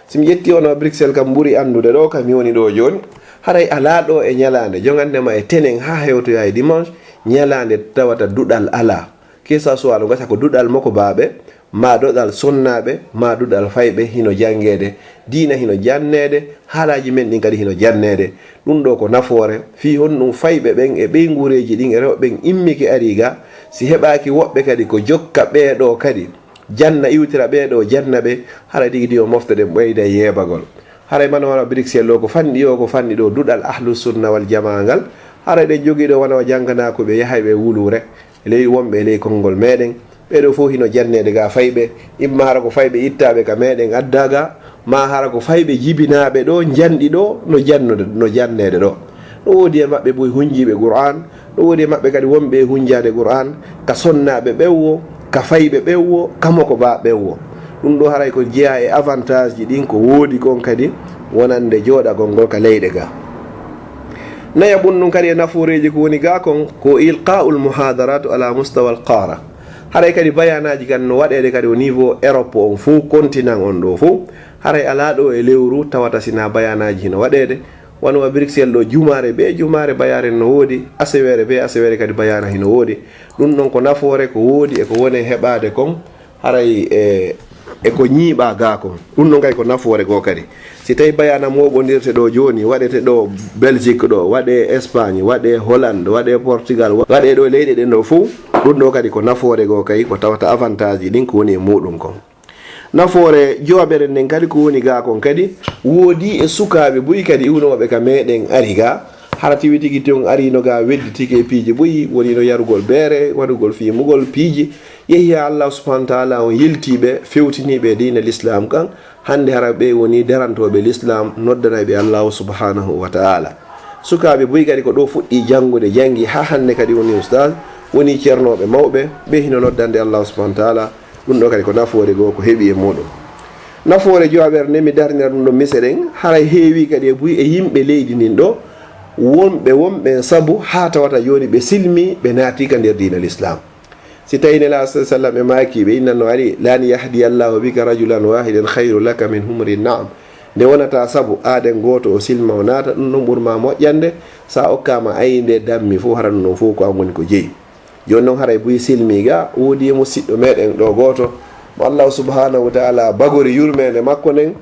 Si mi ƴetti wano Bruxelles kam ɓuri anndude ɗo, kam mi woni ɗo jooni. Haray alaa ɗo e ñalaande, jongande ma e tenen haa hewtoya e dimanche, ñalaande tawata duɗal alaa. Que ça soit no gasa ko duɗal mokobaaɓe, maa duɗal sonnaaɓe, maa duɗal fayɓe hino janngeede. Diina hino janneede, haalaaji men ɗin kadi hino janneede. Ɗum ɗo ko nafoore, fii honɗum fayɓe ɓen e ɓeynguureeji ɗin e rewɓe ɓen immike ari ga, si heɓaaki woɓɓe kadi ko jokka ɓee ɗo kadi. Janna iwtira ɓee ɗo, janna ɓe, haray tigi tigi o mofta ɗen ɓeyda yeebagol. Haray mano wara Bruxelles o ko fanɗi o, ko fanɗi ɗo duɗal ahlu sunna wal jamaa ngal. Haray ɗen jogii ɗo wano jannganaa ko ɓe yahay ɓe wuluure, e ley wonɓe e ley konngol meɗen. Ɓee ɗo fof hino janneede ga fayɓe, imma hara ko fayɓe ittaaɓe ka meɗen addaa ga, maa hara ko fayɓe jibinaaɓe ɗo, njanɗi ɗo, no jannude, no janneede ɗo. No woodi e maɓɓe buy hunjiiɓe Qur'aan, no woodi e maɓɓe kadi wonɓe e hunjaade Qur'aan, ka sonnaaɓe ɓen wo, ka fayɓe ɓen wo, ka mokobaaɓe ɓen wo. Ɗum ɗo haray ko jeyaa e avantage ji ɗin ko woodi kon kadi wonande jooɗagol ngol ka leyɗe ga. Nayaɓun ɗum kadi e nafooreeji ko woni ga kon, ko ilqa'ul muhadaratu ala mustawal qaara. Haray kadi bayaanaaji kan no waɗeede kadi au niveau Europe on fof, continent on ɗo fof. Haray alaa ɗo e lewru tawata sinaa bayaanaaji hino waɗeede. Wano wa Bruxelles ɗo, jumaare bee jumaare bayaane no woodi, aseweere bee aseweere kadi bayaana hino woodi. Ɗum ɗon ko nafoore ko woodi e ko woni heɓaade kon, haray e, e ko ñiiɓaa gaa kon. Ɗum ɗon kay ko nafoore goo kadi. Si tawi bayaana mooɓondirte ɗo jooni, waɗete ɗo Belgique ɗo, waɗe Espagne, waɗe Hollande, waɗe Portugal, wa-, waɗe ɗo leyɗe ɗen ɗo fof, ɗum ɗo kadi ko nafoore goo kay, ko tawata avantage ji ɗin ko woni e muɗum kon. Nafoore jowaɓere nden kadi ko woni gaa kon kadi, woodi e sukaaɓe buy kadi iwnooɓe ka meɗen ari gaa. Hara tiwi tigi ton ariino gaa wedditike e piiji buy, woniino yarugol beere, waɗugol fiimugol piiji. Yehi haa Allah subhanahu wa ta'ala on yiltii ɓe, fewtinii ɓe e diina Lislaam kan. Hannde hara ɓe woni darantooɓe Lislaam, noddanayɓe Allahu subhanahu wa ta'ala. Sukaaɓe buy kadi ko ɗo fuɗɗi janngude, janngi haa hannde kadi woni ustaz, woni ceernooɓe mawɓe, ɓe hino noddande Allahu subhanahu wa ta'ala. Ɗum ɗo kadi ko nafoore goo ko heɓi e muɗum. Nafoore jowaɓere nde mi darnira ɗum ɗo mise ɗen, haray heewi kadi e buy e yimɓe leydi ndin ɗo, wonɓe, wonɓe sabu haa tawata jooni ɓe silmi, ɓe naati ka nder diina Lislaam. Si tawi Nelaaɗo sallallahu alaihi wasallam e maaki ɓe, inna no ari, "Lan yahdi Allahu bika rajulan wahidan khayru laka min humri na'am." Nde wonata sabu aaden gooto o silma o naata, ɗum ɗon ɓurma moƴƴande, sa okkama aynde dammi fof, hara ɗum ɗon fof ko an woni ko jeyi. Jooni noon haray buy silmi ga, woodi e musiɗɗo meɗen ɗo gooto, mo Allahu subhanahu wa ta'ala bagori yurmeende makko nden,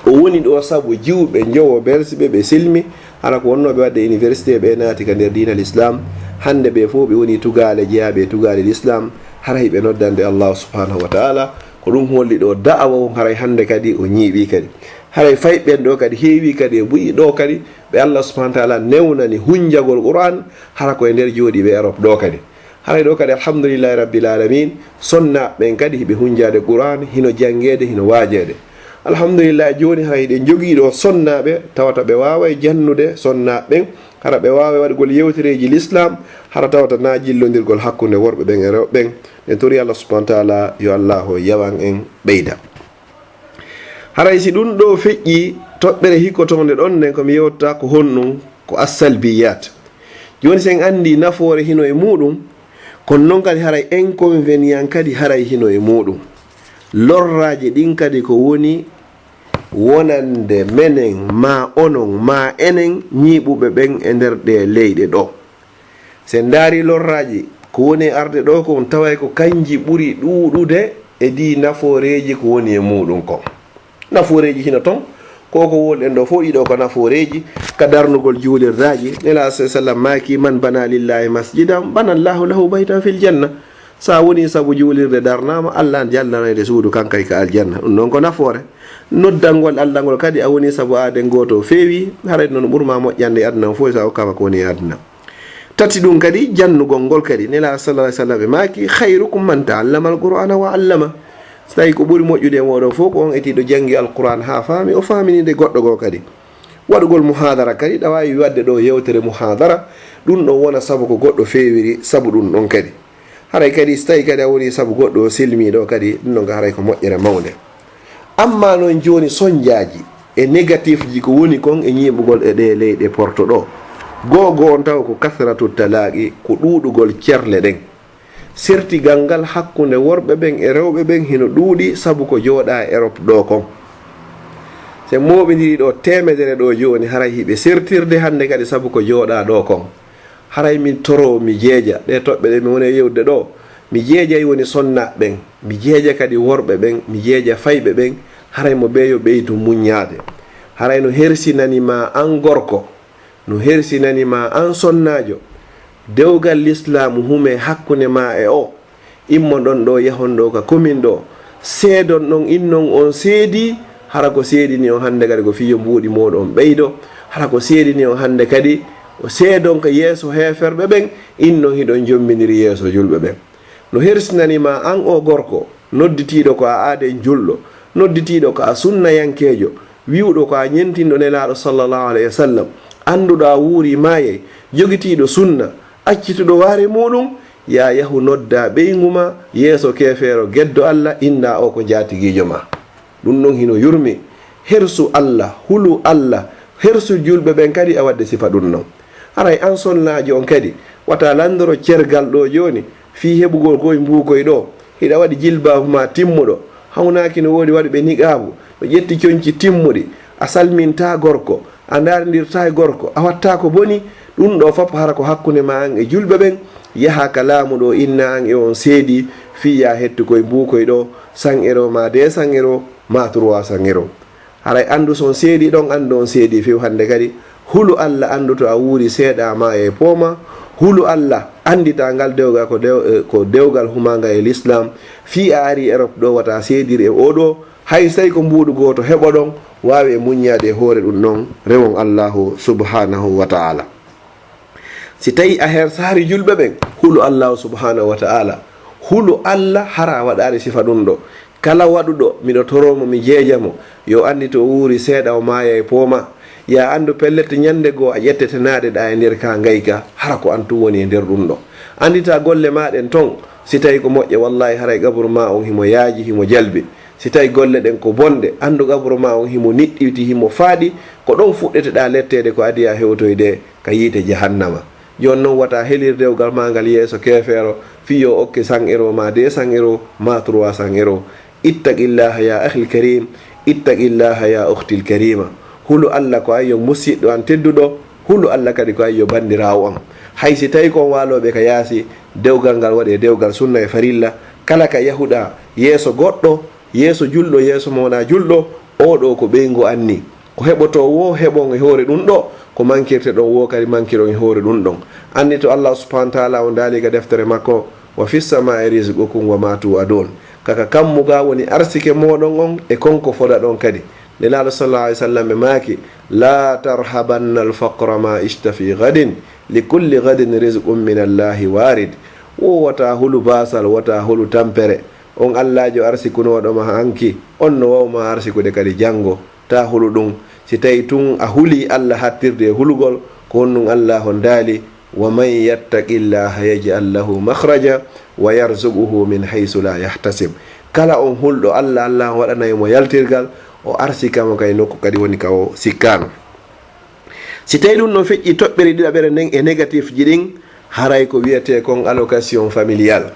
o woni ɗo sabu jiwɓe njowo belsiɓe ɓe silmi, hara ko wonnooɓe waɗde université ɓe naati ka nder diina l'islam. Hannde ɓe fof ɓe woni tugaale jeyaaɓe e tugaale l'islam, hara hiɓe noddande Allahu subhanahu wa ta'ala. Ko ɗum holli ɗo da'awa on, haray hannde kadi o ñiiɓi kadi. Haray fay ɓen ɗo kadi heewi kadi e buy ɗo kadi, ɓe Allah subhanahu wa ta'ala newnani hunjagol Qur'an, hara ko e nder jooɗiiɓe Europe ɗo kadi. Haray ɗo kadi, alhamdulillahi rabbil alamin, sonnaaɓe ɓen kadi hiɓe hunjaade Qur'an, hino janngeede, hino waajeede. Alhamdulillah, jooni haray hiɗen jogii ɗo sonnaaɓe, tawata ɓe waaway jannude sonnaaɓe ɓen, hara ɓe waaway waɗugol yewtereeji l'islam, hara tawata na jillondirgol hakkunde worɓe ɓen e rewɓe ɓen. En tori Allah subhanahu wa ta'ala yo Allah o yawan en ɓeyda. Haray si ɗum ɗo feƴƴi, toɓɓere hikkotoonde ɗon nden ko mi yewta ko honɗum, ko assalbiyat. Jooni si en anndi nafoore hino e muuɗum, kono noon kadi haray inconvénient kadi haray hino e muuɗum. Lorraaji ɗin kadi ko woni wonande menen, ma onon, ma enen ñiiɓuɓe ɓen e nder ɗe leyɗe ɗo. Si en ndaari lorraaji ko woni e arde ɗo kon, taway ko kanji ɓuri ɗuuɗude e di nafooreeji ko woni e muuɗum kon. Nafooreeji hino ton, ko ko wowluɗen ɗo fof, ɗiɗo ko nafooreeji ka darnugol juulirdaaji. Nelaaɗo sallallahu alaihi wasallam maaki, "Man bana lillahi masjidan, bana Allahu lahu baytan fil janna." Sa woni sabu juulirde darnaama, Allah an jalnanayde suudu kan kay ka aljanna. Ɗum ɗon ko nafoore. Noddangol Allah ngol kadi a woni sabu aaden gooto feewi, haray noon ɓurma moƴƴande e aduna on fof sa okkama ko woni e aduna. Tati ɗum kadi, jannugol ngol kadi. Nelaaɗo sallallahu alaihi wasallam ɓe maaki, "Khairukum man ta'allama al-Qur'ana wa allama." So tawi ko ɓuri moƴƴude e mooɗon fof ko on etiiɗo janngi Alqur'an haa faami, o faamininde goɗɗo goo kadi. Waɗugol muhadara kadi, ɗa waawi waɗde ɗo yewtere muhadara, ɗum ɗon wona sabu ko goɗɗo feewiri sabu ɗum ɗon kadi. Haray kadi, so tawi kadi a woni sabu goɗɗo o silmii ɗo kadi, ɗum ɗon ka haray ko moƴƴere mawnde. Amma noon jooni sonjaaji e négatif ji ko woni kon e ñiiɓugol e ɗe leyɗe porto ɗo. Goo goo on taw ko kasratu talaaqi, ko ɗuuɗugol cerle ɗen. Sertigal ngal hakkunde worɓe ɓen e rewɓe ɓen hino ɗuuɗi sabu ko jooɗa e Europe ɗo kon. Se mooɓindiri ɗo teemedere ɗo jooni, haray hiɓe sertirde hannde kadi sabu ko jooɗa ɗo kon. Haray mi toro, mi jeeja, ɗe toɓɓe ɗe mi woni e yewde ɗo, mi jeejay woni sonnaaɓe ɓen, mi jeeja kadi worɓe ɓen, mi jeeja fayɓe ɓen, haray mo ɓe yo ɓeydu muññaade. Haray no hersinani ma an gorko, no hersinani ma an sonnaajo, dewgal lislaamu hume hakkunde ma e o, immon ɗon ɗo, yahon ɗo ka komin ɗo, seedon ɗon, innon on seedi, hara ko seedini on hannde kadi ko fiyo mbuuɗi mooɗon ɓeydo, hara ko seedini on hannde kadi, o seedon ka yeeso heeferɓe ɓen, innon hiɗon jommbindiri yeeso julɓe ɓen. No hersinani ma an o gorko, nodditiiɗo ko a aaden julɗo, nodditiiɗo ko a sunnayankeejo, wi'uɗo ko a ñentinɗo Nelaaɗo sallallahu alayhi wa sallam, annduɗo a wuuri maayay, jogitiiɗo sunna, accituɗo waare muuɗum, ya yahu nodda ɓeyngu ma yeeso keefeero geddo Allah, innda o ko njaatigiijo ma. Ɗum ɗon hino yurmi. Hersu Allah, hulu Allah, hersu julɓe ɓen kadi a waɗde sifa ɗum ɗon. Haray an sonnaajo on kadi, wata lanndoro cergal ɗo jooni, fii heɓugol koy mbuukoy ɗo, hiɗa waɗi jilbaabu ma timmuɗo, hawnaaki no woodi waɗuɓe niqaabu, ɓe ƴetti conci timmuɗi, a salmintaa gorko, a ndaarindirtaa e gorko, a wattaa ko boni, ɗum ɗo fop hara ko hakkunde ma an e julɓe ɓen, yaha ka laamu ɗo, inna an e on seedi, fii ya hettu koy mbuukoy ɗo, cent euros ma deux cents euros, ma trois cents euros. Haray anndu so on seedi ɗon, anndu on seedi few hannde kadi. Hulu Allah, anndu to a wuuri seeɗa ma e pooma. Hulu Allah, anndita ngal dewgal ko dew-, eh, ko dewgal humaangal e l'islam. Fii a ari Europe ɗo wata seedir e oɗo. Hay so tawi ko mbuuɗu gooto heɓoɗon, waawi e muññaade e hoore ɗum ɗon, rewon Allahu subhanahu wa ta'ala. Si tawi a hersaari julɓe ɓen, hulu Allahu subhanahu wa ta'ala. Hulu Allah hara a waɗaali sifa ɗum ɗo. Kala waɗuɗo, miɗo toroo mo, mi jeeja mo, yo anndi to o wuuri seeɗa o maaya e pooma. Ya anndu pellet ñannde goo a ƴettetenaaɗe ɗa e nder ka ngayka, hara ko an tun woni e nder ɗum ɗo. Anndita golle ma ɗen ton, si tawi ko moƴƴe, wallahi haray qaburu ma on himo yaaji, himo jalbi. Si tawi golle ɗen ko bonɗe, anndu qaburu ma on himo niɗɗiwti, himo faaɗi, ko ɗon fuɗɗeteɗaa letteede ko adii a hewtoyde ka yiite jahannama. Jooni non wata helir dewgal ma ngal yeeso keefeero, Piyo okke cent euro ma deux cent euro ma trois cent euro. Ittaqillaha ya akhil karim, ittaqillaha ya ukhtil karima. Hulu Allah ko ayyo musiɗɗo an tedduɗo, hulu Allah kadi ko ayyo bandirawo an. Hay si tawi ko on waloɓe ka yaasi, dewgal ngal waɗe dewgal sunna e farilla. Kala ka yahuɗa yeeso goɗɗo, yeeso julɗo, yeeso mo wona julɗo, oɗo ko ɓeyngu anni. Ko heɓoto wo heɓon e hoore ɗum ɗo, ko mankirte ɗon wo kadi mankiron e hoore ɗum ɗon. Anni to Allah subhanahu wa ta'ala on daali ka deftere makko, "Wa fis samai rizqukum wa ma tu'adun." Kaka kammu ga woni arsike moɗon on e konko foda ɗon kadi. Nelaɗo sallallahu alaihi wasallam ɓe maaki, "La tarhabanna al faqra ma ishta fi ghadin, li kulli ghadin rizqun min Allahi warid." Wo wata hulu basal, wata hulu tampere. On Allaajo arsikunoɗo ma hanki, on no wawma arsikude kadi jango. Ta hulu ɗum. Si tawi tun a huli Allah hattirde e hulugol, ko honɗum Allah on daali, "Wa man yattaqillaha yaj'al lahu makhraja wa yarzuquhu min haythu la yahtasib." Kala on hulɗo Allah, Allah on waɗanay mo yaltirgal, o arsika mo kay nokku kadi woni ka o sikkano. Si tawi ɗum no feƴƴi toɓɓere ɗiɗaɓere nden e négatif ji ɗin, haray ko wiyete kon allocation familiale.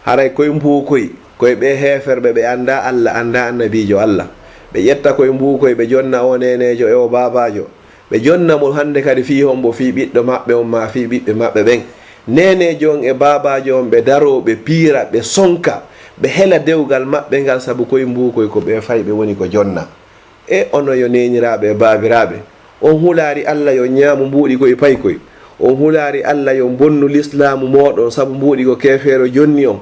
Haray koye mbuukoy, koye ɓe heeferɓe ɓe annda Allah, annda annabiijo Allah. Ɓe ƴetta koye mbuukoy, ɓe jonna o neeneejo e o baabaajo. Ɓe jonna mo hannde kadi fii hombo, fii ɓiɗɗo maɓɓe on maa fii ɓiɓɓe maɓɓe ɓen. Neeneejo on e baabaajo on ɓe daroo, ɓe piira, ɓe sonka, ɓe hela dewgal maɓɓe ngal, sabu koye mbuukoy ko ɓe fayɓe woni ko jonna. E onon yo neeniraaɓe e baabiraaɓe, on hulaari Alla yo ñaamu mbuuɗi koy paykoy. On hulaari Alla yo bonnu lislaamu mooɗon sabu mbuuɗi ko keefeero jonni on.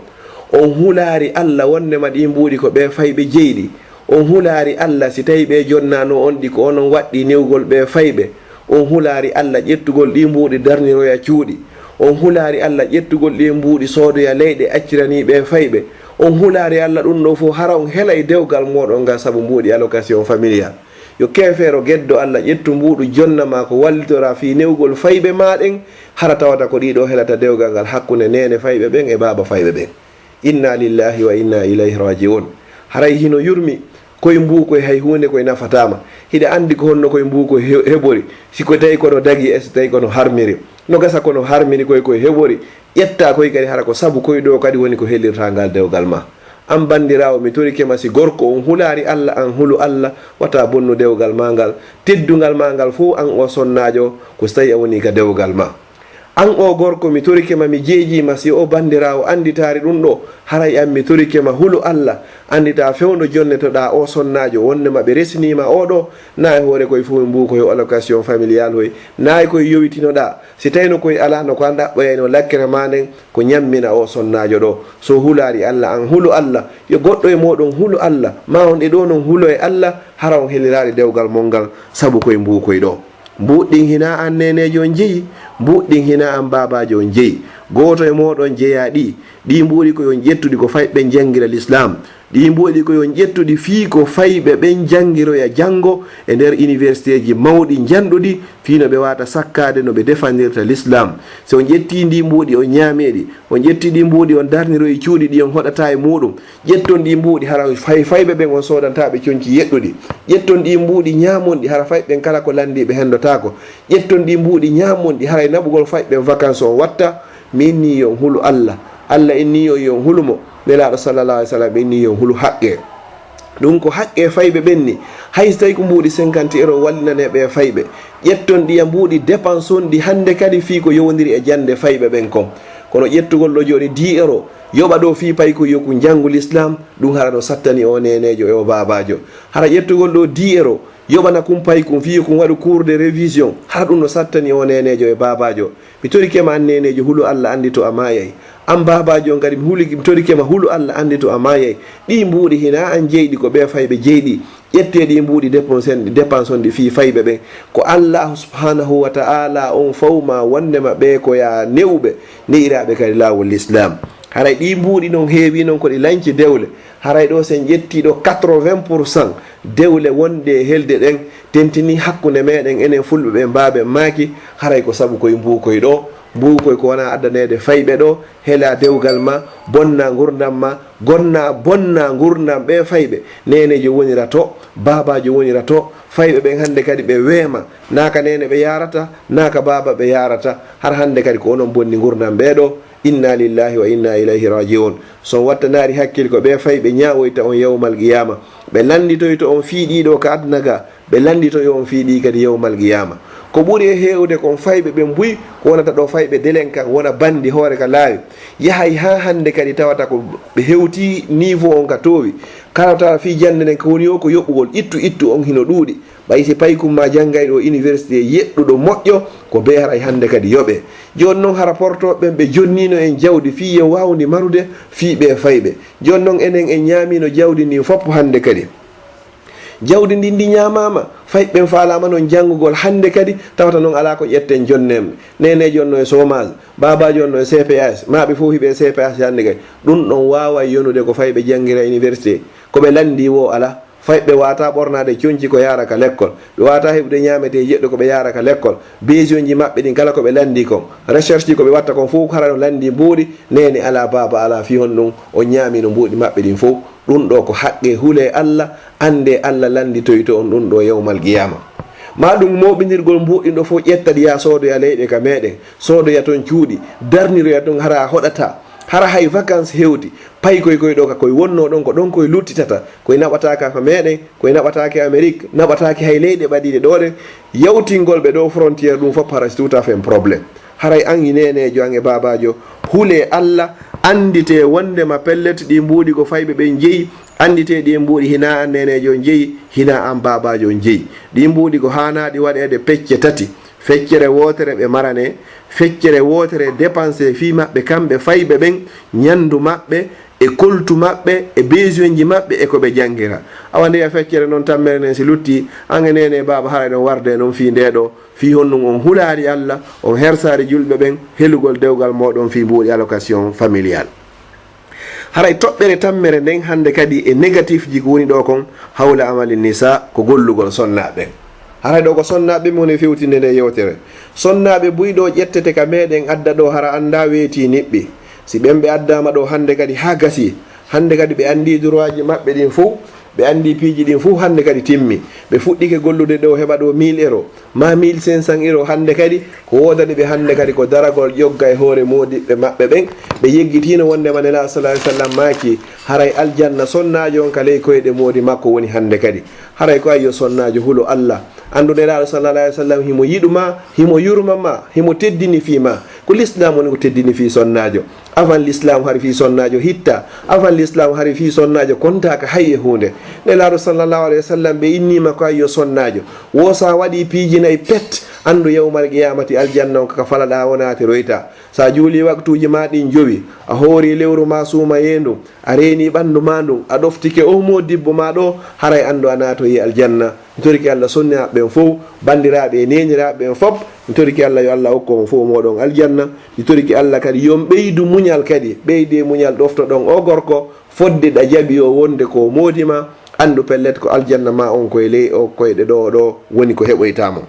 On hulaari Alla wonndema ɗii mbuuɗi ko ɓee fayɓe jeyɗi. On hulaari Alla si tawii ɓee jonnaano on ɗi ko onon waɗɗii newgol ɓee fayɓe. On hulaari Alla ƴettugol ɗii mbuuɗi darniroya cuuɗi. On hulaari Alla ƴettugol ɗii mbuuɗi soodoya leyɗe acciranii ɓee fayɓe. On hulaari Alla ɗum ɗoo fof, hara on helay dewgal mooɗon ngal sabu mbuuɗi allocation familiale. Yo keefeero geddo Alla ƴettu mbuuɗu jonna maa ko wallitoraa fii newgol fayɓe maa ɗen, hara tawata ko ɗii ɗoo helata dewgal ngal hakkunde neene fayɓe ɓen e baaba fayɓe ɓen. Inna lillahi wa inna ilayhi raji'un. Haray hino yurmi koye mbuukoy, hay huunde koye nafataa ma. Hiɗa anndi ko honno koye mbuukoy he-, heɓori, si ko tawi kono dagi e si tawi kono harmiri. No gasa kono harmiri koye koye heɓori, ƴetta koye kadi hara ko sabu koye ɗoo kadi woni ko helirta ngal dewgal ma. An banndiraawo, mi torike ma, si gorko on hulaari Alla, an hulu Alla, wata bonnu dewgal ma ngal. Teddungal ma ngal fof, an o sonnaajo, ko si tawi a woni ka dewgal ma. An o gorko, mi torike ma, mi jeejii ma, si o banndiraawo annditaari ɗum ɗoo, haray an mi torike ma, hulu Alla, anndita fewndo jonnetoɗaa o sonnaajo, wonndema ɓe resiniima o ɗoo, na e hoore koye fof e mbuukoy allocation familiale hoy, na e koye yowitinoɗaa, si tawino koye alaa no ko an ɗaɓɓoyayno lakkere ma nden, ko ñammina o sonnaajo ɗoo. So hulaari Alla, an hulu Alla, yo goɗɗo e mooɗon hulu Alla, ma on e ɗoo non hulo e Alla, hara on heliraali dewgal mon ngal, sabu koye mbuukoy ɗoo. Mbuuɗin hinaa an neeneejo on jeyi, mbuuɗin hinaa an baabaajo on jeyi. Gooto e mooɗon jeyaa ɗi. Ɗii mbuuɗi ko yo on ƴettu ɗi ko fayɓe ɓen janngira Lislaam. Ɗii mbuuɗi ko yo on ƴettu ɗi fii ko fayɓe ɓen janngiroya janngo e nder universitéeji mawɗi njanɗuɗi, fii no ɓe waata sakkaade no ɓe defandirta Lislaam. Si on ƴettii ndii mbuuɗi on ñaamii ɗi, on ƴettii ɗii mbuuɗi on darniroyi cuuɗi ɗi on hoɗataa e muuɗum, ƴetton ɗii mbuuɗi, hara fay-, fayɓe ɓen on soodantaa ɓe conci yeɗɗuɗi. Ƴetton ɗii mbuuɗi, ñaamon ɗi, hara fayɓe ɓen kala ko lanndii ɓe henndotaako. Ƴetton ɗii mbuuɗi, ñaamon ɗi, haray naɓugol fayɓe ɓen vacances on watta. Mi innii yo on hulu Alla. Alla innii yo, yo on hulu mo. Nelaaɗo sallallahu alaihi wasallam innii yo on hulu haqqee. Ɗum ko haqqee fayɓe ɓen ni. Hay so tawii ko mbuuɗi cinquante euro wallinanee ɓee fayɓe. Ƴetton ɗiya mbuuɗi dépense on ɗi hannde kadi fii ko yowondiri e jannde fayɓe ɓen kon. Kono ƴettugol ɗoo jooni dix euro, yoɓa ɗoo fii paykoy yo kun njanngu Lislaam, ɗum hara no sattani o neeneejo e o baabaajo. Hara ƴettugol ɗoo dix euro, yoɓana kun paykun fii yo kun waɗu cours de révision, hara ɗum no sattani o neeneejo e baabaajo. Mi torike ma an neeneejo, hulu Alla anndi to a maayay. An baabaajo on kadi, mi huli-, mi torike ma, hulu Alla anndi to a maayay. Ɗii mbuuɗi hinaa an jeyɗi, ko ɓee fayɓe jeyɗi. Ƴettee ɗii mbuuɗi dépense en, dépense on ɗi fii fayɓe ɓen. Ko Allaahu subhaanahu wa ta'aalaa on fawma wonndema ɓee ko yaa ne'uɓe, ne'iraaɓe kadi laawol Lislaam. Haray ɗii mbuuɗi non heewii non ko ɗi lanci dewle. Haray ɗoo, si en ƴettii ɗoo quatre-vingts pour cent dewle wonɗe e helde ɗen, tentinii hakkunde meɗen enen Fulɓe ɓen, mbaawen maaki, haray ko sabu koye mbuukoy ɗoo. Mbuukoy ko wonaa addaneede fayɓe ɗoo, hela dewgal ma, bonna ngurndan ma, gonna, bonna ngurndan ɓee fayɓe. Neeneejo wonira to, baabaajo wonira to, fayɓe ɓen hannde kadi ɓe weema, naa ka neene ɓe yaarata, naa ka baaba ɓe yaarata, har hannde kadi ko onon bonni ngurndan ɓee ɗoo. Inna lillahi wa inna ilayhi raji'un. So on wattanaari hakkil, ko ɓe fayɓe ñaawoyta on yawmal qiyama. Ɓe lannditoyto on fii ɗiɗo ka aduna ga, ɓe lannditoyo on fii ɗi kadi yawmal qiyama. Ko ɓuri e heewde kon fayɓe ɓen buy, ko wonata ɗo fayɓe délinquant, wona banndi hoore ka laawi. Yahay haa hannde kadi tawata ko ɓe hewti niveau on ka toowi. Kala tawa fii jannde nden ko woni yo ko yoɓugol, ittu, ittu on hino ɗuuɗi. Ɓay si paykun ma janngayɗo université yeɗɗuɗo moƴƴo, ko bee haray hannde kadi yoɓe. Jooni non hara portooɓe ɓen ɓe jonniino en jawdi fii en waawndi marude fii ɓee fayɓe. Jooni non enen en ñaamiino jawdi ndin fof hannde kadi. Jawdi ndin ndi ñaamaama, fayɓe ɓen faalaama non janngugol hannde kadi, tawata non alaa ko ƴetten jonneeɓe. Neeneejo on no e chômage, baabaajo on no e C P S, maa ɓe fof hiɓe e C P S hannde kadi. Ɗun ɗon waaway yonude ko fayɓe janngira université. Ko ɓe lanndii woo alaa. Fayɓe waata ɓornaade conci ko yaara ka lekkol. Ɓe waata heɓude ñaametee jeɗɗo ko ɓe yaara ka lekkol. Besoinji maɓɓe ɗin kala ko ɓe lanndii kon. Recherche ko ɓe watta kon fof hara no lanndii mbuuɗi. Neene alaa, baaba alaa, fii honɗun on ñaamiino mbuuɗi maɓɓe ɗin fof? Ɗun ɗoo ko haqqee, hulee Alla, anndee Alla lannditoyto on ɗun ɗoo yawmal qiyaama. Maa ɗun mooɓindirgol mbuuɗi ɗin ɗoo fof ƴetta ɗi yaa soodoya leyɗe ka meeɗen. Soodoya ton cuuɗi, darniroya ton hara a hoɗataa. Hara hay vacances hewti, paykoy koy ɗoo ka koy wonnoo ɗon, ko ɗon koy luttitata. Koy naɓataake ka meeɗen, koy naɓataake Amérique, naɓataake hay leyɗe ɓadiiɗe ɗoo ɗen. Yawtingol ɓe ɗoo frontière ɗun fof hara c'est tout à fait un problème. Haray an e neeneejo an e baabaajo, hulee Alla, annditee wonndema pellet ɗii mbuuɗi ko fayɓe ɓen jeyi, annditee ɗii mbuuɗi hinaa an neeneejo on jeyi, hinaa an baabaajo on jeyi. Ɗii mbuuɗi ko haanaaɗi waɗeede pecce tati. Feccere wootere ɓe maranee, feccere wootere dépensé fii maɓɓe kamɓe fayɓe ɓen, ñanndu maɓɓe, e koltu maɓɓe, e besoinji maɓɓe, e ko ɓe janngira. Awa ndeya feccere non tammere nden si lutti, an e neene e baaba haray ɗon warde non fii ndee ɗoo, fii honɗun on hulaali Alla, on hersaali julɓe ɓen, helugol dewgal mooɗon fii mbuuɗi allocation familiale. Haray toɓɓere tammere nden hannde kadi e négatif ji ko woni ɗoo kon, hawla amali nisa, ko gollugol sonnaaɓe ɓen. Haray ɗoo ko sonnaaɓe ɓen woni fewtinde nde yewtere. Sonnaaɓe buy ɗoo ƴettete ka meeɗen adda ɗoo hara anndaa weetii niɓɓi. Si ɓen ɓe addaama ɗoo hannde kadi haa gasii, hannde kadi ɓe anndii droitji maɓɓe ɗin fow, ɓe anndii piiji ɗin fow hannde kadi timmi. Ɓe fuɗɗike gollude ɗoo heɓa ɗoo mille euro, maa mille cinq cents euro hannde kadi, ko woodani ɓe hannde kadi ko daragol ƴogga e hoore moodiɓɓe maɓɓe ɓen. Ɓe yeggitiino wonndema Nelaaɗo sallallaahu alayhi wa sallam maaki, haray aljanna sonnaajo on ka ley koyɗe moodi makko woni hannde kadi. Haray ko ayyo sonnaajo hulo Alla. Anndu Nelaaɗo sallallaahu alayhi wa sallam himo yiɗu ma, himo yurma ma, himo teddini fii ma. Ko lislaam woni ko teddini fii sonnaajo. Avant lislaam hari fii sonnaajo hitta. Avant lislaam hari fii sonnaajo kontaaka hay e huunde. Nelaaɗo sallallaahu alayhi wa sallam ɓe innii ma ko ayyo sonnaajo. Woo sa waɗii piiji nay pet, anndu yawmal qiyaamati aljanna on ka falaɗaa o naatiroyta. Sa juulii waktuuji maa ɗin jowi, a hoorii lewru maa suumayee ndun, a reenii ɓanndu maa ndun, a ɗoftike oo moodibbo maa ɗoo, haray anndu a naatoyii aljanna. Mi torike Alla sonnaaɓe ɓen fow, banndiraaɓe e neeniraaɓe ɓen fow, mi torike Alla yo Alla okku on fow mooɗon aljanna. Mi torike Alla kadi yo on ɓeydu muñal kadi, ɓeydee muñal ɗoftoɗon oo gorko, fodde ɗa jaɓi o wonde ko moodi ma, anndu pellet ko aljanna maa on ko e ley o koyɗe ɗoo ɗoo woni ko heɓoytaa mo.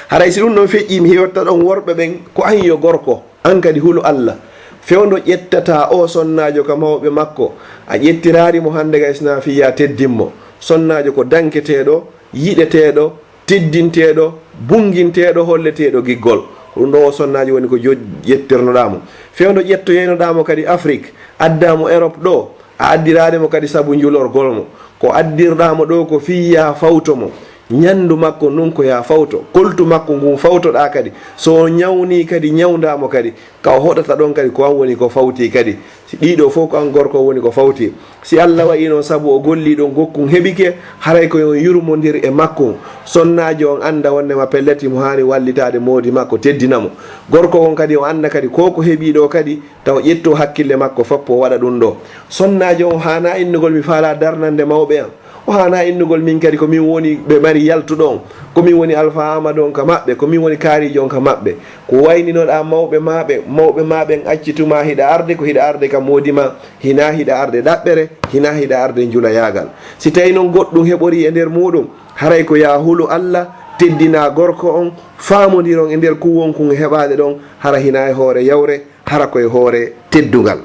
Haray si ɗun ɗon feƴƴii, mi heewta ɗon worɓe ɓen, ko an yo gorko, an kadi hulu Alla. Fewndo ƴettataa oo sonnaajo ka mawɓe makko, a ƴettiraali mo hannde kay si naa fii yaa teddin mo. Sonnaajo ko danketeeɗo, yiɗeteeɗo, teddinteeɗo, bunnginteeɗo, holleteeɗo giggol. Ko ɗun ɗoo oo sonnaajo woni ko jo-, ƴettirnoɗaa mo. Fewndo ƴettoyaynoɗaa mo kadi Afrik, addaa mo Erop ɗoo, a addiraali mo kadi sabu njulorgol mo. Ko addirɗaa mo ɗoo ko fii yaa fawto mo. Ñanndu makko ndun ko yaa fawto. Koltu makko ngun fawtoɗaa kadi. So o ñawnii kadi, ñawndaa mo kadi. Ka o hoɗata ɗon kadi, ko an woni ko fawtii kadi. Si ɗii ɗoo fow ko an gorko woni ko fawtii. Si Alla waɗii non sabu o gollii ɗon gokkun heɓike, haray ko yo on yurmondir e makkun. Sonnaajo on annda wonnde ma pellet himo haani wallitaade moodi makko, teddina mo. Gorko on kadi o annda kadi ko ko heɓii ɗoo kadi, tawa ƴettu hakkille makko fow o waɗa ɗun ɗoo. Sonnaajo on haanaa innugol mi faalaa darnande mawɓe an. O haanaa innugol min kadi ko min woni ɓe mari yaltuɗo on. Ko min woni Alfaa Aamadu on ka maɓɓe, ko min woni kaariijo on ka maɓɓe. Ko wayninoɗaa mawɓe maa ɓen, mawɓe maa ɓen accitumaa hiɗa arde, ko hiɗa arde ka moodi maa, hinaa hiɗa arde ɗaɓɓere, hinaa hiɗa arde njulayaagal. Si tawii non goɗɗun heɓorii e nder muuɗun, haray ko yaa hulu Alla, teddinaa gorko on, faamondiron e nder kuwon kun e heɓaade ɗon, hara hinaa e hoore yawre, hara ko e hoore teddungal.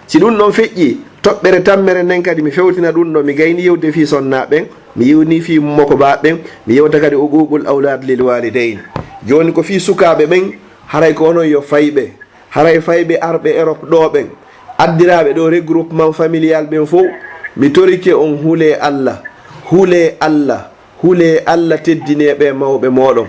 Si ɗun ɗon feƴƴii, toɓɓere tammere nden kadi mi fewtina ɗun ɗoo, mi gaynii yewtude fii sonnaaɓe ɓen, mi yewnii fii mokobaaɓe ɓen, mi yewta kadi uquuqul awlaad lil waalidayni. Jooni ko fii sukaaɓe ɓen, haray ko onon yo fayɓe, Haray fayɓe arɓe Erop ɗoo ɓen, addiraaɓe ɗoo regroupement familial ɓen fow, mi torike on, hulee Alla, hulee Alla, hulee Alla, teddinee ɓee mawɓe mooɗon.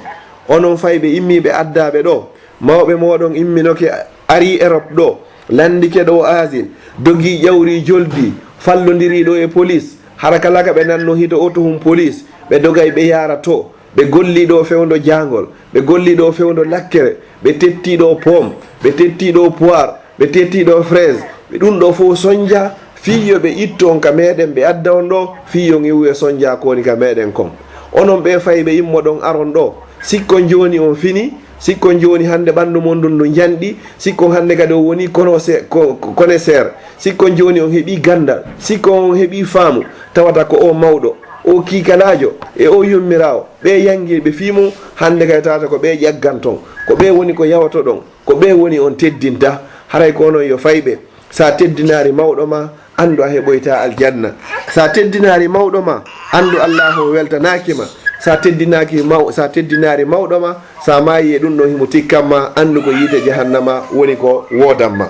Onon fayɓe immiiɓe addaaɓe ɗoo, mawɓe mooɗon imminoke, arii Erop ɗoo, lanndike ɗoo Asie, dogii ƴawrii joldi, fallondirii ɗoo e police, hara kala ka ɓe nannoo hito oto hum police, ɓe dogay ɓe yaara too. Ɓe gollii ɗoo fewndo jaangol, ɓe gollii ɗoo fewndo lakkere, ɓe tettii ɗoo pom, ɓe tettii ɗoo poire, ɓe tettii ɗoo fraise, ɓe ɗum ɗoo fof sonja, fii yo ɓe ittu on ka meɗen, ɓe adda on ɗoo, fii yo on iwu e sonja ko woni ka meɗen kon. Onon ɓee fayɓe immoɗon aron ɗoo, sikkon jooni on fini, sikkon jooni hannde ɓanndu mon ndun ndu njanɗi, sikkon hannde kadi on woni kono se-, ko-, ko-, connaisseur, sikkon jooni on heɓii ganndal, sikkon on heɓii faamu, tawata ko o mawɗo, o kiikalaajo, e o yummiraawo, ɓee yanngiiɓe fii mum, hannde kay tawata ko ɓee ƴagganton, ko ɓee woni ko yawotoɗon, ko ɓee woni on teddinta, haray ko onon yo fayɓe. Sa teddinaari mawɗo ma, anndu a heɓoytaa aljanna. Sa teddinaari mawɗo ma, anndu Allaahu o weltanaaki ma. Sa teddinaaki maw-, sa teddinaari mawɗo ma, sa maayi e ɗum ɗon himo tikkan ma, anndu ko yiite jahannama woni ko woodan ma.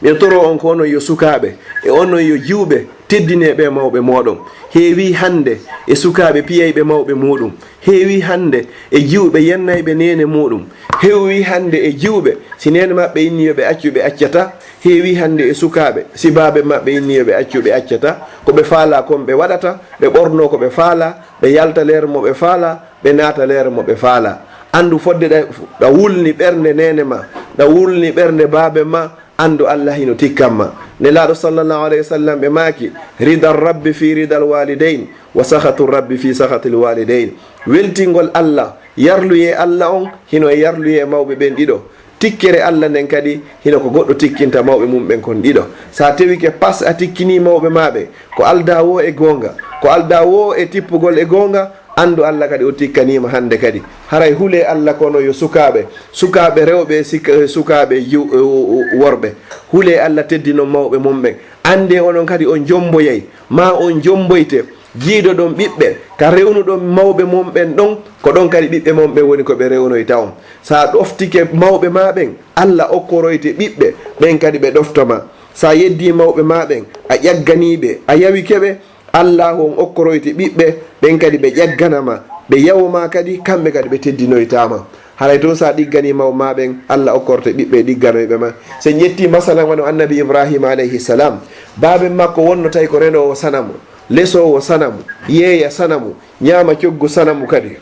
Miɗo toroo on ko onon yo sukaaɓe, e onon yo jiwɓe, teddinee ɓee mawɓe mooɗon. Heewii hannde e sukaaɓe piyayɓe mawɓe muuɗum. Heewii hannde e jiwɓe yennayɓe neene muuɗum. Heewii hannde e jiwɓe, si neene maɓɓe inni yo ɓe accu, ɓe accata. Heewii hannde e sukaaɓe, si baabe maɓɓe inni yo ɓe accu, ɓe accata. Ko ɓe faalaa kon ɓe waɗata, ɓe ɓornoo ko ɓe faalaa, ɓe yalta leer mo ɓe faalaa, ɓe naata leer mo ɓe faalaa. Anndu fodde ɗa, ɗa wulni ɓernde neene ma, ɗa wulni ɓernde baabe ma, anndu Alla hino tikkan ma. Nelaaɗo sallallahu alayhi wa sallam ɓe maaki, "Ridal Rabbi fi ridal walidayn, wa sakhatu Rabbi fi sakhatil walidayn." Weltingol Alla, yarluyee Alla on, hino e yarluyee mawɓe ɓen ɗiɗo. Tikkere Alla nden kadi, hino ko goɗɗo tikkinta mawɓe mum ɓen kon ɗiɗo. Sa tewike pas a tikkinii mawɓe maa ɓen, ko aldaa woo e goonga, ko aldaa woo e tippugol e goonga, anndu Alla kadi o tikkaniima hannde kadi. Haray hulee Alla kono yo sukaaɓe, sukaaɓe rewɓe, sik-, sukaaɓe ju-, worɓe. Hulee Alla teddinon mawɓe mum ɓen. Anndee onon kadi on jomboyay, maa on jomboyte, jiidoɗon ɓiɓɓe, ka rewnuɗon mawɓe mon ɓen ɗon, ko ɗon kadi ɓiɓɓe mon ɓen woni ko ɓe rewnoyta on. Sa ɗoftike mawɓe maa ɓen, Alla okkoroyte ɓiɓɓe, ɓen kadi ɓe ɗofto ma. Sa yeddii mawɓe maa ɓen, a ƴagganii ɓe, a yawike ɓe, Allaahu on okkoroyte ɓiɓɓe, ɓen kadi ɓe ƴaggana ma, ɓe yawo ma kadi, kamɓe kadi ɓe teddinoyta ma. Haray tun sa ɗigganii mawɓe maa ɓen, Alla okkorte ɓiɓɓe ɗigganoyɓe ma. Si en ƴettii masalan wano Annabi Ibraahiima alayhi salam, baaben makko wonno tawi ko renoowo sanamu, lesoowo sanamu, yeeya sanamu, ñaama coggu sanamu kadi.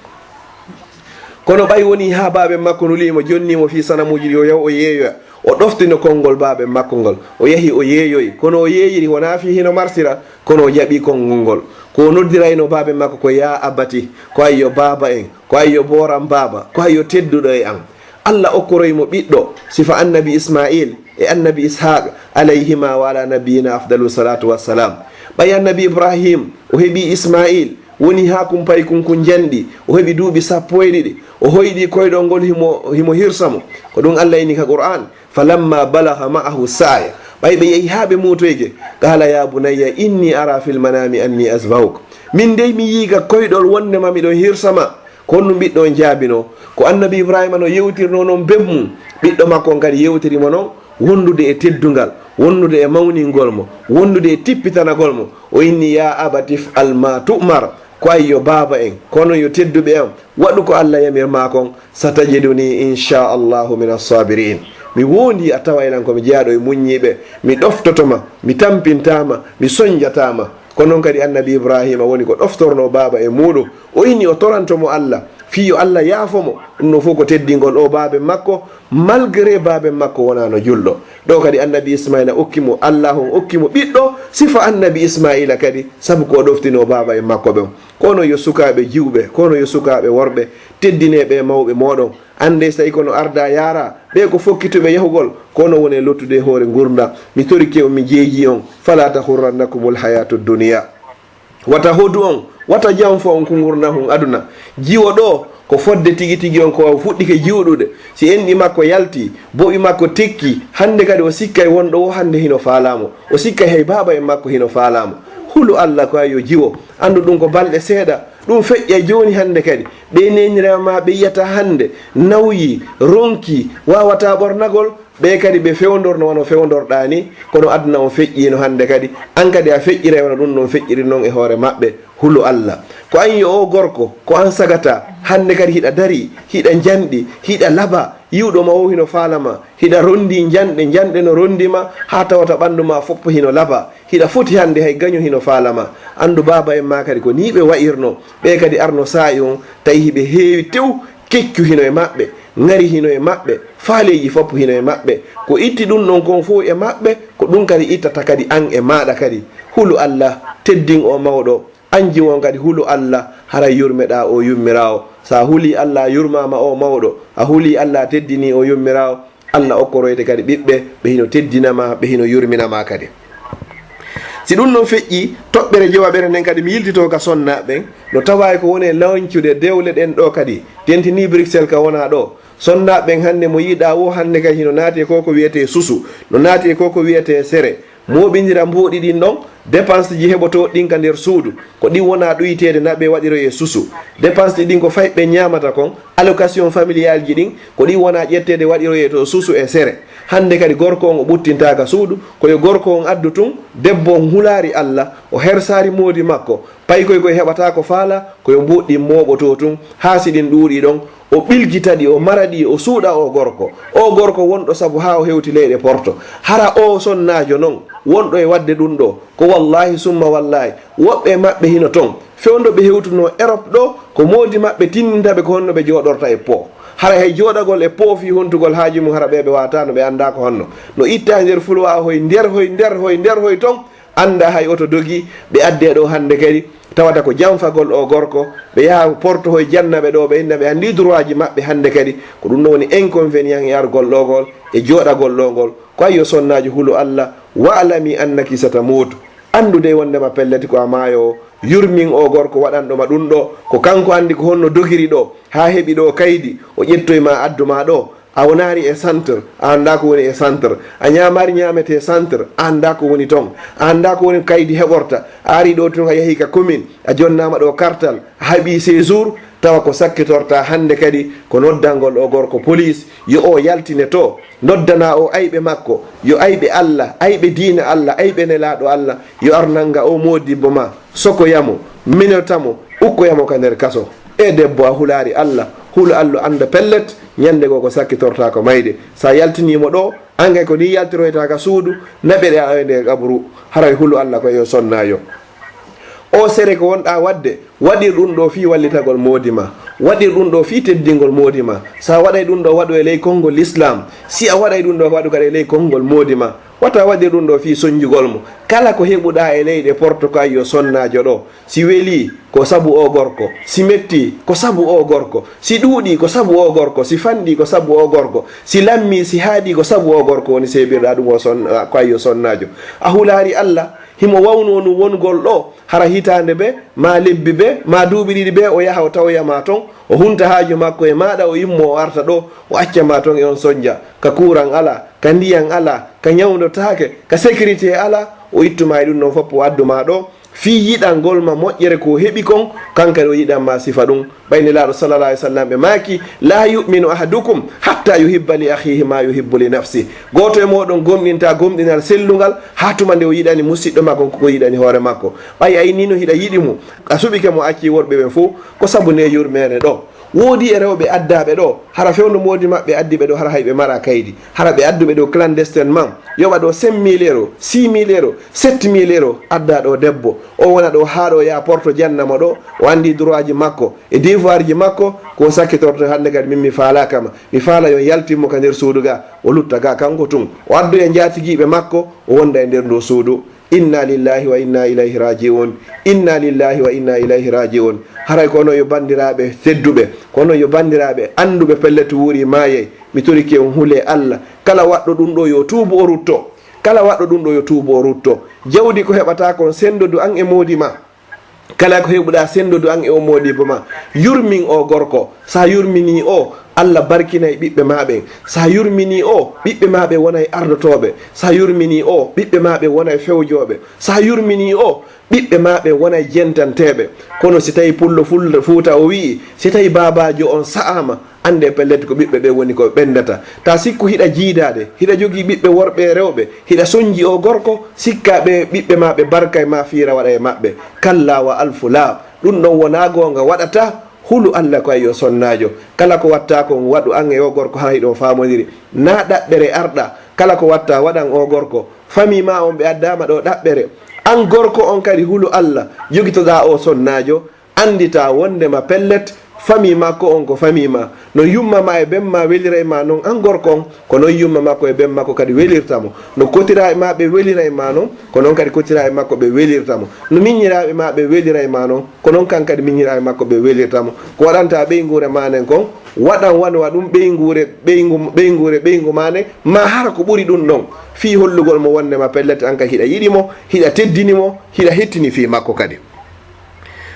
Kono ɓay wonii haa baaben makko nulii mo, jonnii mo fii sanamuuji ɗi, o yaha o yeeyoya, o ɗoftino konngol baaben makko ngol, o yahi o yeeyoyi. Kono o yeeyiri, wonaa fii hino marsira, kono o jaɓii konngol ngol. Ko o noddiraynoo baaben makko ko yaa abati, ko ayyo baaba en, ko ayyo booram baaba, ko ayyo tedduɗo e an. Alla okkoroyi mo ɓiɗɗo, sifa Annabi Ismaayil e Annabi Ishaaq, alayhima wa ala nabiyyina afdalu salatu wassalam. Ɓay Annabi Ibrahim, o heɓii Ismaayil, woni haa kumpay kun kun njanɗi, o heɓi duuɓi sappo e ɗiɗi, o hoyɗi koyɗol ngol himo, himo hirsa mo. Ko ɗun Alla inni ka Qur'an, "Falamma balagha ma'ahu sa'ya." Ɓay ɓe yehi haa ɓe muutoyke, "Qala ya bunayya inni ara fil manami anni azbahuk." Min dey mi yii ka koyɗol wonndema miɗon hirsa ma. Ko honɗun ɓiɗɗo on jaabinoo? Ko Annabi Ibrahima no yewtirnoo non bee mum, ɓiɗɗo makko on kadi yewtiri mo non, wondude e teddungal, wondude e mawningol mo, wondude e tippitanagol mo. O inni, "Ya abati if'al ma tu'mar." Ko ayyo baaba en, kono yo tedduɓe am, waɗu ko Alla yamir maa kon, "Satajiduni insha Allahu mina sabirin." Mi woondii a taway lan ko mi jeyaaɗo e muññiiɓe, mi ɗoftoto ma, mi tampintaa ma, mi sonjataa ma. Ko non kadi Annabi Ibrahima woni ko ɗoftornoo baaba e muuɗum. O inni o toranto mo Alla, fii yo Alla yaafo mo. Ɗum ɗoo fof ko teddingol o baaben makko, malgré baaben makko wonaano julɗo. Ɗoo kadi Annabi Ismaila okki mo, Allaahu on okki mo ɓiɗɗo, sifa Annabi Ismaila kadi, sabu ko o ɗoftinoo baaba en makko ɓen. Kono yo sukaaɓe jiwɓe, kono yo sukaaɓe worɓe, teddinee ɓee mawɓe mooɗon. Anndee, so tawi kono ardaa yaaraa, ɓee ko fokkituɓe yahugol, kono wonee lottude e hoore ngurndan. Mi torike on, mi jeejii on, "Falaa taxurrannakumul hayaatu dunya." Wata hodu on, wata janfo on ko ngurndan hun aduna. Jiwo ɗoo, ko fodde tigi tigi on ko fuɗɗike jiwɗude. Si enɗi makko yaltii, boɓi makko tekkii, hannde kadi o sikkay wonɗo woo hannde hino faalaa mo. O sikkay hay baaba en makko hino faalaa mo. Hulu Alla ko yo jiwo. Anndu ɗum ko balɗe seeɗa. Ɗum feƴƴay jooni hannde kadi. Ɓee neeniraaɓe maa ɓe yi'ataa hannde, nawyii, ronkii, waawataa ɓornagol, Ɓee kadi ɓe fewndorno wano fewndorɗaa nii, kono aduna on feƴƴiino hannde kadi. An kadi a feƴƴiray wano ɗun ɗon feƴƴiri non e hoore maɓɓe. Hulu Alla. Ko an yo oo gorko, ko an sagata, hannde kadi hiɗa darii, hiɗa njanɗi, hiɗa laba, yi'uɗo ma oo hino faala ma, hiɗa ronndii njanɗe, njanɗe no ronndi ma, haa tawata ɓanndu maa fof hino laba. Hiɗa foti hannde hay gaño hino faala ma. Anndu baaba en maa kadi ko nii ɓe wa'irnoo. Ɓee kadi arno saa'i on, tawi hiɓe heewi tew, keccu hino e maɓɓe, ŋari hino e maɓɓe, faaleeji fof hino e maɓɓe. Ko itti ɗun ɗon kon fof e maɓɓe, ko ɗun kadi ittata kadi an e maaɗa kadi. Hulu Alla, teddin oo mawɗo, an jiwon kadi hulu Alla, haray yurmeɗaa oo yummiraawo. Si a hulii Alla, a yurmaama oo mawɗo, a hulii Alla, a teddinii oo yummiraawo, Alla okkoroyte kadi ɓiɓɓe, ɓe hino teddina ma, ɓe hino yurmina ma kadi. Si ɗun non feƴƴii, toɓɓere jowaɓere nden kadi mi yiltitoo ka sonnaaɓe ɓen, no tawaa ko woni e lancude dewle ɗen ɗoo kadi, tentinii Bruxelles ka wonaa ɗoo. Sonnaaɓe ɓen hannde mo yi'uɗaa woo hannde kadi hino naati e ko ko wi'etee susu, no naati e ko ko wi'etee sere. Mooɓindira mbuuɗi ɗin ɗon, dépense ji heɓotooɗi ɗin ka nder suudu, ko ɗin wonaa ɗuyteede na ɓe waɗiroyee susu. Dépense ji ɗin ko fay ɓe ñaamata kon, allocation familiale ji ɗin, ko ɗin wonaa ƴetteede waɗiroyee to susu e sere. Hannde kadi gorko on o ɓuttintaa ka suudu, ko yo gorko on addu tun, debbo on hulaali Alla, o hersaali moodi makko, paykoy koy heɓataa ko faala, ko yo mbuuɗi ɗin mooɓo to tun, haa si ɗin ɗuuɗii ɗon, o ɓilgita ɗi, o mara ɗi, o suuɗa oo gorko. Oo gorko wonɗo sabu haa o hewti leyɗe Porto. Hara oo sonnaajo non, wonɗo e waɗde ɗun ɗoo, ko wallaahi summa wallaahi, woɓɓe e maɓɓe hino ton. Fewndo ɓe hewtunoo Europe ɗoo, ko moodi maɓɓe tinndinta ɓe ko honno ɓe jooɗorta e poo. Hara hay jooɗagol e poo fii huntugol haaju mum, hara ɓee ɓe waawataa no ɓe anndaa ko honno. No itta e nder fulwaa hoy, nder hoy, nder hoy, nder hoy ton, anndaa hay oto dogii, ɓe addee ɗoo hannde kadi, tawata ko janfagol oo gorko, ɓe yaha Porto hoy janna ɓe ɗoo, ɓe inna ɓe anndii droit ji maɓɓe hannde kadi, ko ɗun ɗoo woni inconvénient e argol ɗoo ngol, e jooɗagol ɗoo ngol. Ko ayyo sonnaajo hulu Alla, wa'lami annaki satamuutu. Anndu dey wonndema pelleti ko a maayoowo, yurmin oo gorko waɗanɗo ma ɗun ɗoo, ko kanko anndi ko honno dogiri ɗoo, haa heɓi ɗoo kaydi, o ƴettoy ma addu ma ɗoo. A wonaali e centre, a anndaa ko woni e centre. A ñaamaali ñaametee centre, a anndaa ko woni ton. A anndaa ko woni kaydi heɓorta. A arii ɗoo tun, a yahii ka commune, a jonnaama ɗoo kartal, a haɓii séjour, tawa ko sakkitortaa hannde kadi ko noddangol oo gorko police, yo o yaltine to, noddanaa o ayɓe makko, yo ayɓe Alla, ayɓe diina Alla, ayɓe Nelaaɗo Alla, yo ar nannga oo moodibbo ma, sokoya mo, minota mo, ukkoya mo ka nder kaso. E debbo, a hulaali Alla, hulu Alla, annda pellet, ñande goo ko sakkitortaa ko mayde. Si a yaltinii mo ɗoo, an kay ko nii yaltiroytaa ka suudu, naɓeɗaa e nder qabru, haray hulu Alla ko yo sonnaajo. Oo sere ko wonɗaa waɗde, waɗir ɗun ɗoo fii wallitagol moodi ma, waɗir ɗun ɗoo fii teddingol moodi ma. Si a waɗay ɗun ɗoo, waɗu e ley konngol Lislaam. Si a waɗay ɗun ɗoo, waɗu kadi e ley konngol moodi ma. Wata waɗir ɗun ɗoo fii sonnjugol mo. Kala ko heɓuɗaa e leyɗe Porto ko ayyo sonnaajo ɗoo. Si welii, ko sabu oo gorko. Si mettii, ko sabu oo gorko. Si ɗuuɗii, ko sabu oo gorko. Si fanɗii, ko sabu oo gorko. Si lammii, si haaɗii, ko sabu oo gorko woni seebirɗaa ɗun oo son-, ko ayyo sonnaajo. A hulaali Alla, himo wawnoo nun wongol ɗoo, hara hitaande bee, maa lebbi bee, maa duuɓi ɗiɗi bee, o yaha o tawoya ma ton, o hunta haaju makko e maaɗa, o immoo o arta ɗoo, o acca ma ton e on sonnja, ka kuuran alaa, ka ndiyan alaa, ka ñawndotaake, ka sécurité alaa, o ittu ma e ɗun ɗon fof, o addu ma ɗoo, fii yiɗangol ma moƴƴere ko o heɓi kon, kan kadi o yiɗan ma sifa ɗun. Ɓay Nelaaɗo sallallaahu alayhi wa sallam ɓe maaki, "Laa yu'minu ahadukum hatta yuhibba li akhihi ma yuhibbu li nafsi." Gooto e mooɗon gomɗintaa gomɗinal sellungal haa tuma nde o yiɗani musiɗɗo makko ko o yiɗani hoore makko. Ɓay a innii no hiɗa yiɗi mo, a suɓike mo, a accii worɓe ɓen fow, ko sabu ndee yurmeere ɗoo. Woodii e rewɓe addaaɓe ɗoo, hara fewndo moodi maɓɓe addi ɓe ɗoo, hara hay ɓe maraa kaydi. Hara ɓe addu ɓe ɗoo clandestinement, yoɓa ɗoo cinq mille euros, six mille euros, sept mille euros, addaa ɗoo debbo. O wona ɗoo haa ɗoo yaa Porto janna mo ɗoo, o anndii droit ji makko e devoir ji makko, ko o sakkitortoo hannde kadi min mi faalaaka ma. Mi faalaa yo yaltin mo ka nder suudu gaa, o lutta gaa kanko tun. O addoya njaatigiiɓe makko, o wonda e nder nduu suudu. Inna lillahi wa inna ilayhi raji'un. Inna lillahi wa inna ilayhi raji'un. Haray ko onon yo banndiraaɓe tedduɓe, ko onon yo banndiraaɓe annduɓe pellet wuuri maayay. Mi torike on hulee Alla. Kala waɗɗo ɗun ɗoo yo tuubu o rutto. Kala waɗɗo ɗun ɗoo yo tuubu o rutto. Jawdi ko heɓataa kon senndodu an e moodi ma. Kala ko heɓuɗaa senndodu an e o moodibbo ma. Yurmin oo gorko. Sa yurminii o, Allah barkinay ɓiɓɓe maa ɓen. So a yurminii o, ɓiɓɓe maa ɓen wonay ardotooɓe. So a yurminii o, ɓiɓɓe maa ɓen wonay fewjooɓe. So a yurminii o, ɓiɓɓe maa ɓen wonay jentanteeɓe. Kono si tawii pullo ful-, Fuuta o wi'i, si tawii baabaajo on sa'aama, anndee pellet ko ɓiɓɓe ɓen woni ko ɓenndata. Taa sikku hiɗa jiidaade, hiɗa jogii ɓiɓɓe worɓe e rewɓe, hiɗa sonji o gorko, sikkaa ɓe ɓiɓɓe maa ɓe barkay maa fiira waɗa e maɓɓe. Kallaa wa alfu laa, ɗun ɗon wonaa goonga waɗataa. Hulu Alla ko a yo sonnaajo. Kala ko wattaa kon waɗu an e o gorko haa hiɗon faamondiri. Naa ɗaɓɓere arɗa. Kala ko wattaa waɗan o gorko. Famii maa on ɓe addaama ɗoo ɗaɓɓere. An gorko on kadi hulu Alla. Jogitoɗaa o sonnaajo. Annditaa wonndema pellet famii makko on ko famii maa. No yumma maa e ben maa weliray maa non an gorko on, ko non yumma makko e ben makko kadi welirta mo. No kotiraaɓe maa ɓe weliray maa non, ko non kadi kotiraaɓe makko ɓe welirta mo. No miññiraaɓe maa ɓe weliray maa non, ko non kan kadi miññiraaɓe makko ɓe welirta mo. Ko waɗanta ɓeynguure maa nden kon, waɗan wano wa ɗun ɓeynguure, ɓeyngu, ɓeynguure, ɓeyngu maa nden, maa hara ko ɓuri ɗun ɗon, fii hollugol mo wonndema pellet an kadi hiɗa yiɗi mo, hiɗa teddini mo, hiɗa hettini fii makko kadi.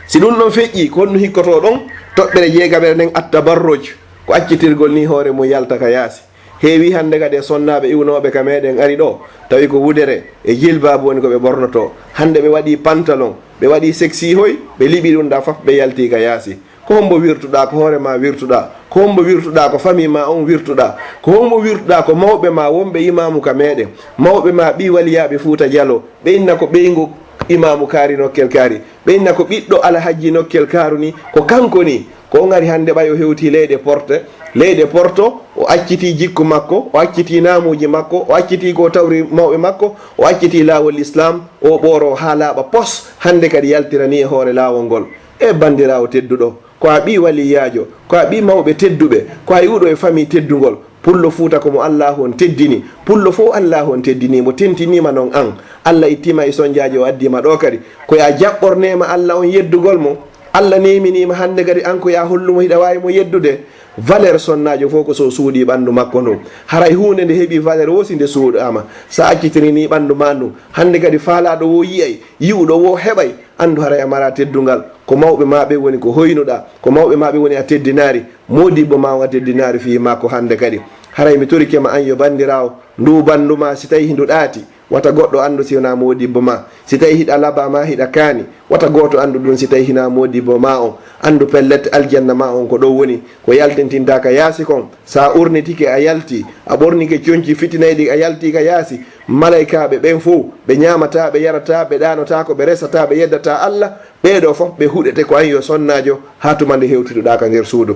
Si ɗun ɗon feƴƴii, ko honɗun hikkotoo ɗon? Toɓɓere jeegaɓere nden, at-tabarruj, ko accitirgol nii hoore mun yalta ka yaasi. Heewii hannde kadi e sonnaaɓe iwnooɓe ka meɗen ari ɗoo, tawi ko wudere e jilbaabu woni ko ɓe ɓornotoo. Hannde ɓe waɗii pantalon, ɓe waɗii seksi hoy, ɓe liɓi ɗun ɗaa fof ɓe yaltii ka yaasi. Ko hombo wirtuɗaa? Ko hoore maa wirtuɗaa? Ko hombo wirtuɗaa? Ko famii maa on wirtuɗaa? Ko hombo wirtuɗaa? Ko mawɓe maa wonɓe imaamu ka meɗen, mawɓe maa ɓii waliyaaɓe Fuuta Jaloo, ɓe inna ko ɓeyngu imaamu kaari nokkel kaari, ɓe inna ko ɓiɗɗo alhajji nokkel kaaru nii, ko kanko nii. Ko on ari hannde ɓay o hewtii leyɗe porte, leyɗe porto, o accitii jikku makko, o accitii naamuuji makko, o accitii ko tawri mawɓe makko, o accitii laawol Lislaam, o ɓooroo haa laaɓa pos, hannde kadi yaltiranii e hoore laawol ngol. E banndiraawo tedduɗo, ko a ɓii waliyaajo, ko a ɓii mawɓe tedduɓe, ko a iwɗo e famii teddungol. Pullo Fuuta ko mo Allaahu on teddini. Pullo fow Allaahu on teddinii mo, tentiniima non an. Alla ittiima e sonjaaji o addiima ɗoo kadi. Ko yo a jaɓɓorneema Alla on yeddugol mo. Alla neeminiima hannde kadi an ko yo a hollu mo hiɗa waawi mo yeddude. Valeur sonnaajo fow ko so o suuɗii ɓanndu makko ndun. Haray huunde nde heɓii valeur woo si nde suuɗaama. So a accitirinii ɓanndu maa ndun, hannde kadi faalaaɗo woo yi'ay, yi'uɗo woo heɓay. Anndu haray a maraa teddungal. Ko mawɓe maa ɓen woni ko hoynuɗaa. Ko mawɓe maa ɓen woni a teddinaali. Moodibbo maa on a teddinaali fii makko hannde kadi. Haray mi torike ma an yo banndiraawo, nduu banndu maa si tawii hindu ɗaati, wata goɗɗo anndu si wonaa moodibbo maa. Si tawii hiɗa labaa maa hiɗa kaani, wata gooto anndu ɗun si tawii hinaa moodibbo maa on. Anndu pellet aljanna maa on ko ɗon woni, ko yaltintintaa ka yaasi kon. Sa urnitike a yaltii, a ɓornike conci fitinayɗi a yaltii ka yaasi, malaykaaɓe ɓen fow, ɓe ñaamataa, ɓe yarataa, ɓe ɗaanotaako, ɓe resataa, ɓe yeddataa Alla, ɓee ɗoo fof ɓe huɗete ko an yo sonnaajo haa tuma nde hewtitoɗaa ka nder suudu.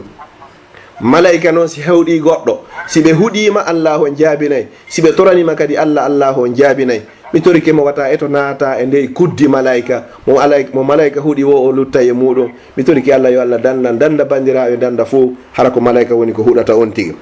Malayka noon si hewɗii goɗɗo, si ɓe huɗii ma Allaahu on jaabinay, si ɓe toranii ma kadi Alla, Allaahu on jaabinay. Mi torike mo wata eto naata e ndey kuddi malayka, mo alay-, mo malayka huɗi woo o luttay e muuɗum. Mi torike Alla yo Alla danndan, dannda banndiraaɓe, dannda fow, hara ko malayka woni ko huɗata on tigi.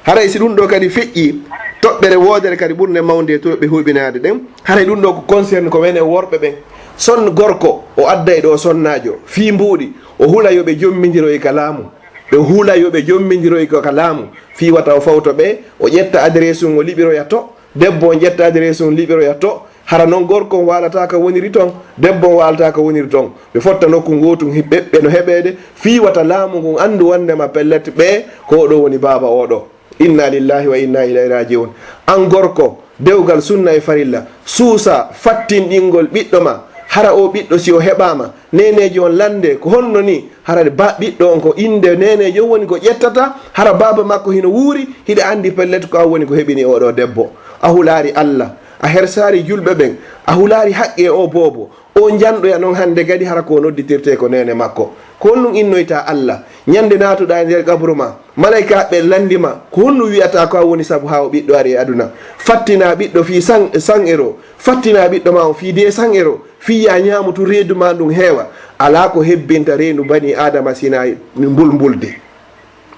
Haray si ɗum ɗoo kadi feƴƴii, toɓɓere woodere kadi ɓurnde mawnde e toɓɓe huɓinaade ɗen, haray ɗum ɗoo ko concerne ko wene worɓe ɓen. Son gorko o adday ɗoo sonnaajo fii mbuuɗi, o hula yo ɓe jommindiroy ka laamu. Ɓe hula yo ɓe jommindiroy ko ka laamu, fii wata o fawto ɓe, o ƴetta adresse on, o liɓiroya to. Debbo on ƴetta adresse on, liɓiroya to. Hara non gorko on waalataa ka woniri ton, debbo on waalataa ka woniri ton. Ɓe fotta nokku ngootun, hi-, ɓe, ɓe no heɓeede, fii wata laamu ngun anndu wonndema pellet ɓe ko oɗo woni baaba oɗo. Inna lillahi wa inna ilayhi raji'un. An gorko, dewgal sunna e farilla, suusa fattinɗingol ɓiɗɗo ma. Hara o ɓiɗɗo si o heɓaama, neeneejo on lannde, ko honno ni? Hara ba-, ɓiɗɗo on ko innde neeneejo on woni ko ƴettata, hara baaba makko hino wuuri, hiɗa anndi pellet ko an woni ko heɓini oɗo debbo. A hulaari Alla, a hersaari julɓe ɓen, a hulaari haqqe o boobo. O njanɗoya non hannde kadi hara ko nodditirtee ko neene makko. Ko honɗum innoyta Alla? Ñande naatuɗaa e nder qabru ma, malaykaaɓe ɓen lanndi ma, ko honɗum wi'ata ko an woni sabu haa o ɓiɗɗo ari e aduna? Fattinaa ɓiɗɗo fii san, san euro, fattinaa ɓiɗɗo ma on fii deux cents euro, fii yaa ñaamu tun reedu ma ndun heewa. Alaa ko hebbinta reendu banii Aadama sinaa mbulmbuldi.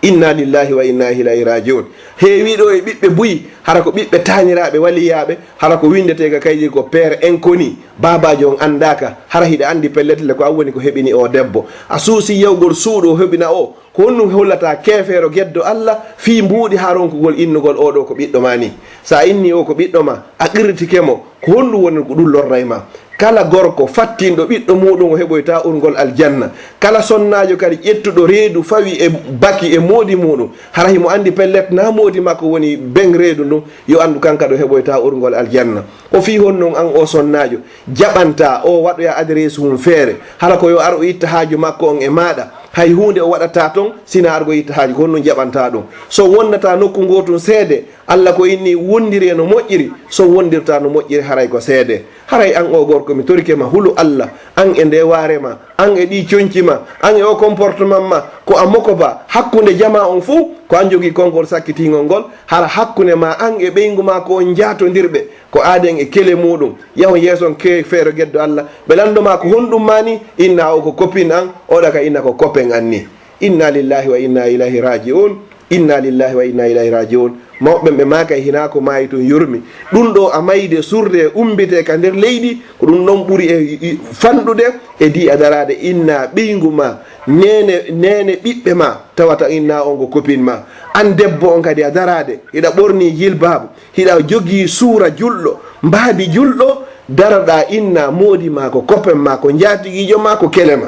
Inna lillahi wa inna ilayhi raji'un. Heewii ɗoo e ɓiɓɓe buy, hara ko ɓiɓɓe taaniraaɓe waliyaaɓe, hara ko winndetee ka kaydi ko père inconnu, baabaajo on anndaaka, hara hiɗa anndi pellet le ko an woni ko heɓini o debbo. A suusi yawgol suuɗo o heɓina o, ko honɗum hollata keefeero geddo Alla fii mbuuɗi haa ronkugol innugol oɗo ko ɓiɗɗo ma ni? Sa inni o ko ɓiɗɗo ma, a qirritike mo, ko honɗum woni ko ɗum lorray ma? Kala gorko fattinɗo ɓiɗɗo muuɗum, o heɓoyta urngol aljanna. Kala sonnaajo kadi ƴettuɗo reedu fawi e baki e moodi muuɗum, hara himo anndi pellet na moodi makko woni ben reedu ndun, yo anndu kan kadi o heɓoyta urngol aljanna. Ko fii honɗun an o sonnaajo jaɓanta o waɗoya adresse mum feere, hara ko yo ar o itta haaju makko on e maaɗa, hay huunde o waɗata ton sina ar go itta haaju, ko honɗun jaɓanta ɗum? So wonnata nokku ngootun seede, Alla ko inni wondiree no moƴƴiri, so wondirta no moƴƴiri haray ko seede. Haray an o gorko mi torike ma hulu Alla, an e nde waare ma, an e ɗi conci ma, an e o comportement ma, ko a mokoba hakkunde jamaa on fow, ko an jogii konngol sakkitingol ngol, hara hakkunde ma an e ɓeyngu ma ko on jaatondirɓe, ko aaden e kele muuɗum, yahon yeeso on ke feere geddo Alla, ɓe lanndo ma ko honɗum ma ni, inna o ko copine an, oɗa ka inna ko copain an ni. Inna lillahi wa inna ilayhi raji'un. Inna lillahi wa inna ilayhi raji'un. Mawɓe ɓe maakay hinaa ko maayi tun yurmi. Ɗun ɗoo a mayde surde umbite ka nder leydi, ko ɗun ɗon ɓuri e, e fanɗude e di a daraade inna ɓeyngu ma, neene, neene ɓiɓɓe ma, tawata inna on ko copine ma. An debbo on kadi a daraade, hiɗa ɓorni jilbaabu, hiɗa jogii suura julɗo, mbaadi julɗo, daraɗaa inna moodi ma ko copain ma, ko njaatigiijo ma, ko kele ma.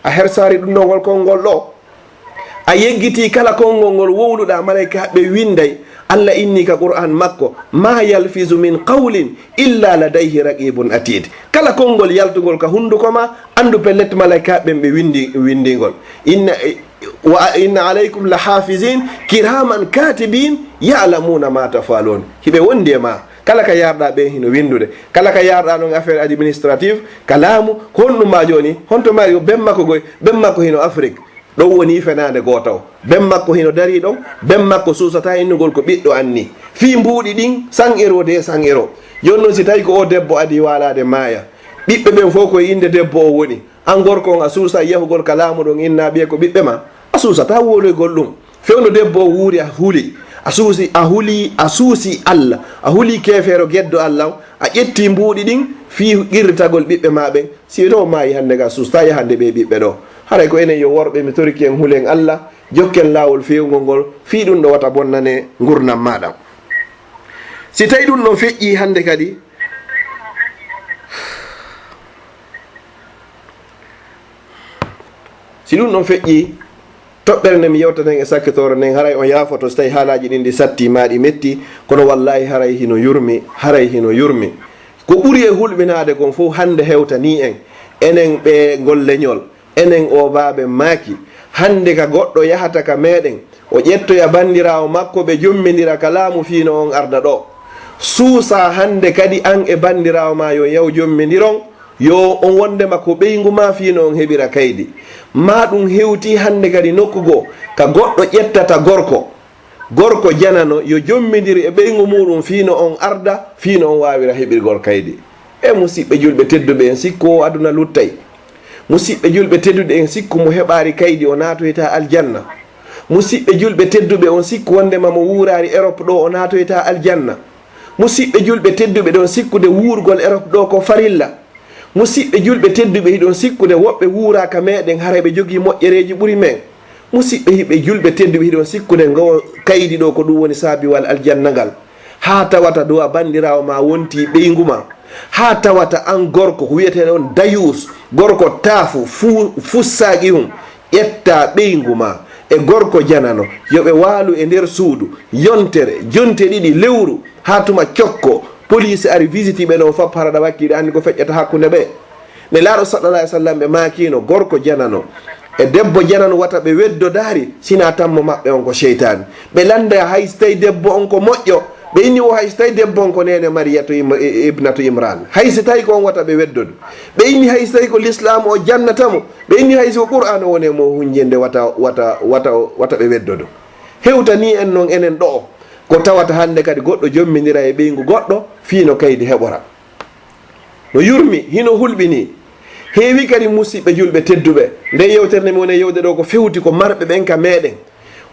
A hersaari ɗun ɗoo ngol konngol ɗoo. A yeggitii kala konngol ngol wowluɗaa, malaykaaɓe winnday. Alla inni ka Qur'aan makko, "Ma yalfizu min qawlin illa ladayhi raqibun atid." Kala konngol yaltungol ka hunnduko ma, anndu pellet malaykaaɓe ɓen ɓe winndi, winndi ngol. Inna, wa inna alaykum la hafizin kiraman katibin ya'lamuna ma tafalun. Hiɓe wondi e ma. Kala ka yarɗa ɓe hino winndude. Kala ka yarɗa non affaire administrative, ka laamu, ko honɗum ma jooni? Honto mari o ben makko goy, ben makko hino Afrique. Ɗon woni fenaande gooto. Ben makko hino darii ɗon, ben makko suusataa innugol ko ɓiɗɗo an ni. Fii mbuuɗi ɗin, san euro de san euro. Jooni non si tawii ko oo debbo adii waalaade maaya, ɓiɓɓe ɓen fow ko e innde debbo on woni. An gorko on a suusay yahugol ka laamu ɗon inna ɓiye ko ɓiɓɓe ma? A suusataa wowloygol ɗum. Fewndo debbo on wuuri a huli, a suusi, a huli, a suusi Alla, a huli keefeero geddo Alla on, a ƴetti mbuuɗi ɗin fii qirritagol ɓiɓɓe ma ɓen. Si ɗo maayi hannde ka suusta yahande ɓe ɓiɓɓe ɗo. Haray ko enen yo worɓe mi toriki en hulen Alla, jokken laawol feewngol ngol, fii ɗum ɗo wata bonnane ngurndan maaɗa. Si tawi ɗum ɗon feƴƴi hannde kadi, si ɗum ɗon feƴƴi, toɓɓere nde mi yewtaten e sakkitoore nden, haray on yaafoto si tawi haalaaji ɗin ɗi satti maa ɗi metti, kono wallaahi haray hino yurmi, haray hino yurmi. Ko ɓuri e hulɓinaade kon fow hannde hewtanii en, enen ɓe ngol leñol, enen o baaɓe maaki, hannde ka goɗɗo yahata ka meeɗen, o ƴettoya banndiraawo makko, ɓe jommindira ka laamu fii no on arda ɗo. Suusaa hannde kadi an e banndiraawo maa yo yaw jommindiron, yo on wonndema ko ɓeyngu maa fii no on heɓira kaydi. Maa ɗum hewtii hannde kadi nokku goo, ka goɗɗo ƴettata gorko, gorko janano yo jommindir e ɓeyngu muuɗum fii no on arda, fii no on waawira heɓirgol kaydi. E musiɓɓe julɓe tedduɓe, en sikku o aduna luttay. Musiɓɓe julɓe tedduɓe, en sikku mo heɓaari kaydi o naatoyta aljanna. Musiɓɓe julɓe tedduɓe, on sikku wonndema mo wuuraari Erop ɗo o naatoyta aljanna. Musiɓɓe julɓe tedduɓe, ɗon sikkude wuurgol Erop ɗo ko farilla. Musiɓɓe julɓe tedduɓe, hiɗon sikkude woɓɓe wuuraaka meɗen, haray ɓe jogii moƴƴereeji ɓuri men. Musiɓɓe hiɓe julɓe tedduɓe, hiɗon sikkude ngo kaydi ɗo ko ɗum woni saabiwal aljanna ngal. Haa tawata duwa banndiraawo ma wonti ɓeyngu ma. Haa tawata an gorko ko wiyeteeɗo on dayuus, gorko taafu, fu-, fussaaqi hum. Ƴetta ɓeyngu ma e gorko janano, yo ɓe waalu e nder suudu, yontere, jonte ɗiɗi, lewru, haa tuma cokko, poliisi ari visiti ɓe ɗon fop, hara ɗa wakki ɗa anndi ko feƴƴata hakkunde ɓe. Nelaaɗo sallallahu alaihi wasallam ɓe maakiino, gorko janano e debbo janano wata ɓe weddodaari, sina tammo maɓɓe on ko seytaani. Ɓe lannda hay si tawi debbo on ko moƴƴo, ɓe inni o hay si tawi debbo on ko neene Mariyatu im-, i-, ibnatu Imran. Hay si tawi ko on wata ɓe weddodu. Ɓe inni hay si tawi ko lislaamu o jannata mo, ɓe inni hay si ko Qur'aana woni e mo hunjinde wata, wata, wata, wata ɓe weddodu. Hewtanii en non enen ɗo'o, ko tawata hannde kadi goɗɗo jommindira e ɓeyngu goɗɗo fii no kaydi heɓora. No yurmi, hino hulɓinii. Heewi kadi musiɓɓe julɓe tedduɓe. Nde yewtere nde mi woni e yewde ɗo ko fewti ko marɓe ɓen ka meɗen.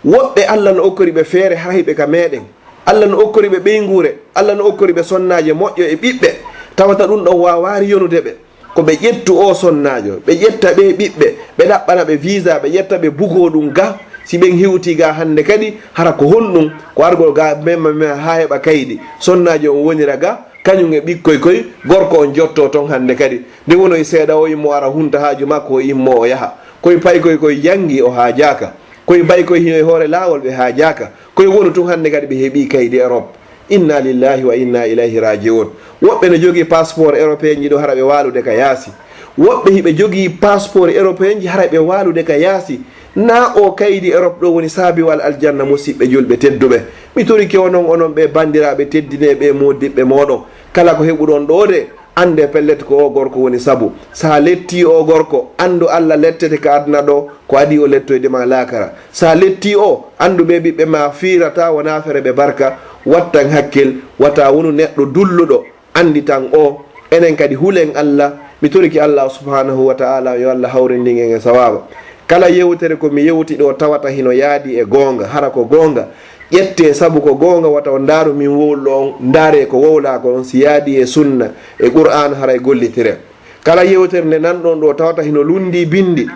Woɓɓe Alla no okkori ɓe feere hara hiɓe ka meɗen. Alla no okkori ɓe ɓeynguure, Alla no okkori ɓe sonnaaje moƴƴo e ɓiɓɓe. Tawata ɗum ɗon waawaari yonude ɓe. Ko ɓe ƴettu oo sonnaajo, ɓe ƴetta ɓee ɓiɓɓe, ɓe ɗaɓɓana ɓe visa, ɓe ƴetta ɓe bugoo ɗum ga. Si ɓen hewtii ga hannde kadi, hara ko honɗum? Ko argol ga mema mema haa heɓa kaydi. Sonnaajo on wonira ga, Kañum e ɓikkoy koy, gorko on jotto toon hannde kadi. Nde wono e seeɗa o immo ara hunta haaju makko, o immo o yaha. Koy paykoy koy janngi, o haajaaka. Koy baykoy hino e hoore laawol, ɓe haajaaka. Koy wonu tun hannde kadi ɓe heɓii kaydi Europe. Inna lillahi wa inna ilayhi raji'un. Woɓɓe no jogii passeport européen ji ɗo hara ɓe waalude ka yaasi. Woɓɓe hiɓe jogii passeport européen ji hara ɓe waalude ka yaasi. Na o kaydi Europe ɗo woni saabiwal aljanna, musiɓɓe julɓe tedduɓe. Mi torike onon, onon ɓe banndiraaɓe teddineeɓe e moodiɓɓe mooɗon. Kala ko heɓuɗon ɗo de, annde pellet ko o gorko woni sabu. Sa letti o gorko, anndu Allah lettete ka aduna ɗo, ko adi o lettoyde ma laakara. Sa letti o, anndu ɓe ɓiɓɓe ma fiirata wona fere ɓe barka. Wattan hakkil, wata wonu neɗɗo dulluɗo. Anndi tan o, enen kadi hulen Allah. Mi toriki Allah subhanahu wa ta'ala yo Allah hawrindin en e sawaaba. Kala yewtere ko mi yewti ɗo tawata hino yaadi e goonga, hara ko goonga, ƴette sabu ko goonga, wata on ndaaru min wowluɗo on, ndaare ko wowlaa ko on, si yaadi e sunna, e Qur'aan, haray gollitire. Kala yewtere nde nanɗon ɗo tawata hino lunndii binndi,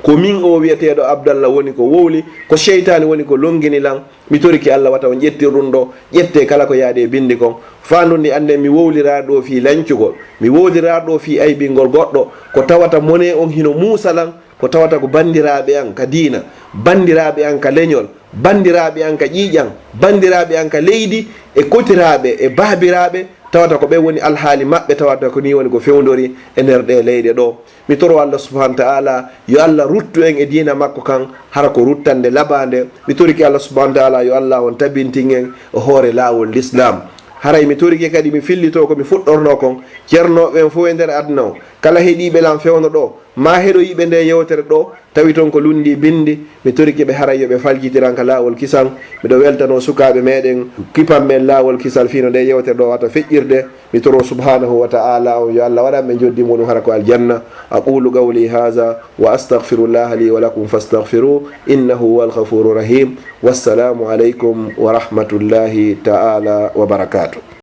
ko min o wi'eteeɗo Abdallah woni ko wowli, ko seytaane woni ko lonngini lan, mi torike Allah wata on ƴettir ɗum ɗo, ƴette kala ko yaadi e binndi kon. Faandu ndi annden mi wowliraari ɗo fii lancugol, mi wowliraari ɗo fii aybingol goɗɗo, ko tawata mone on hino muusa lan, ko tawata ko banndiraaɓe an ka diina, banndiraaɓe an ka leñol, banndiraaɓe an ka ƴiiƴan, banndiraaɓe an ka leydi, e kotiraaɓe, e baabiraaɓe, tawata ko ɓen woni alhaali maɓɓe, tawata ko nii woni ko fewndori e nder ɗee leyɗe ɗo. Mi toro Allah subhanahu wa ta'ala yo Allah ruttu en e diina makko kan, hara ko ruttande labaande. Mi torike Allah subhanahu wa ta'ala yo Allah on tabintin en e hoore laawol l'islam. Haray mi torike kadi mi fillito ko mi fuɗɗorno kon, ceernooɓe en fof e nder aduna o, kala heɗiiɓe lan fewndo ɗo, ma heɗoyiiɓe nde yewtere ɗo, tawi toon ko lunndii binndi, mi torike ɓe haray yo ɓe faljitiran ka laawol kisal. Miɗo weltanoo sukaaɓe meɗen, kipan men laawol kisal fii no nde yewtere ɗo wata feƴƴirde. Mi toro subhanahu wa ta'ala on yo Allah waɗan ɓe njoddi muɗum hara ko aljanna. أقول قولي هذا وأستغفر الله لي ولكم فاستغفروه إنه هو الغفور الرحيم. والسلام عليكم ورحمة الله تعالى وبركاته.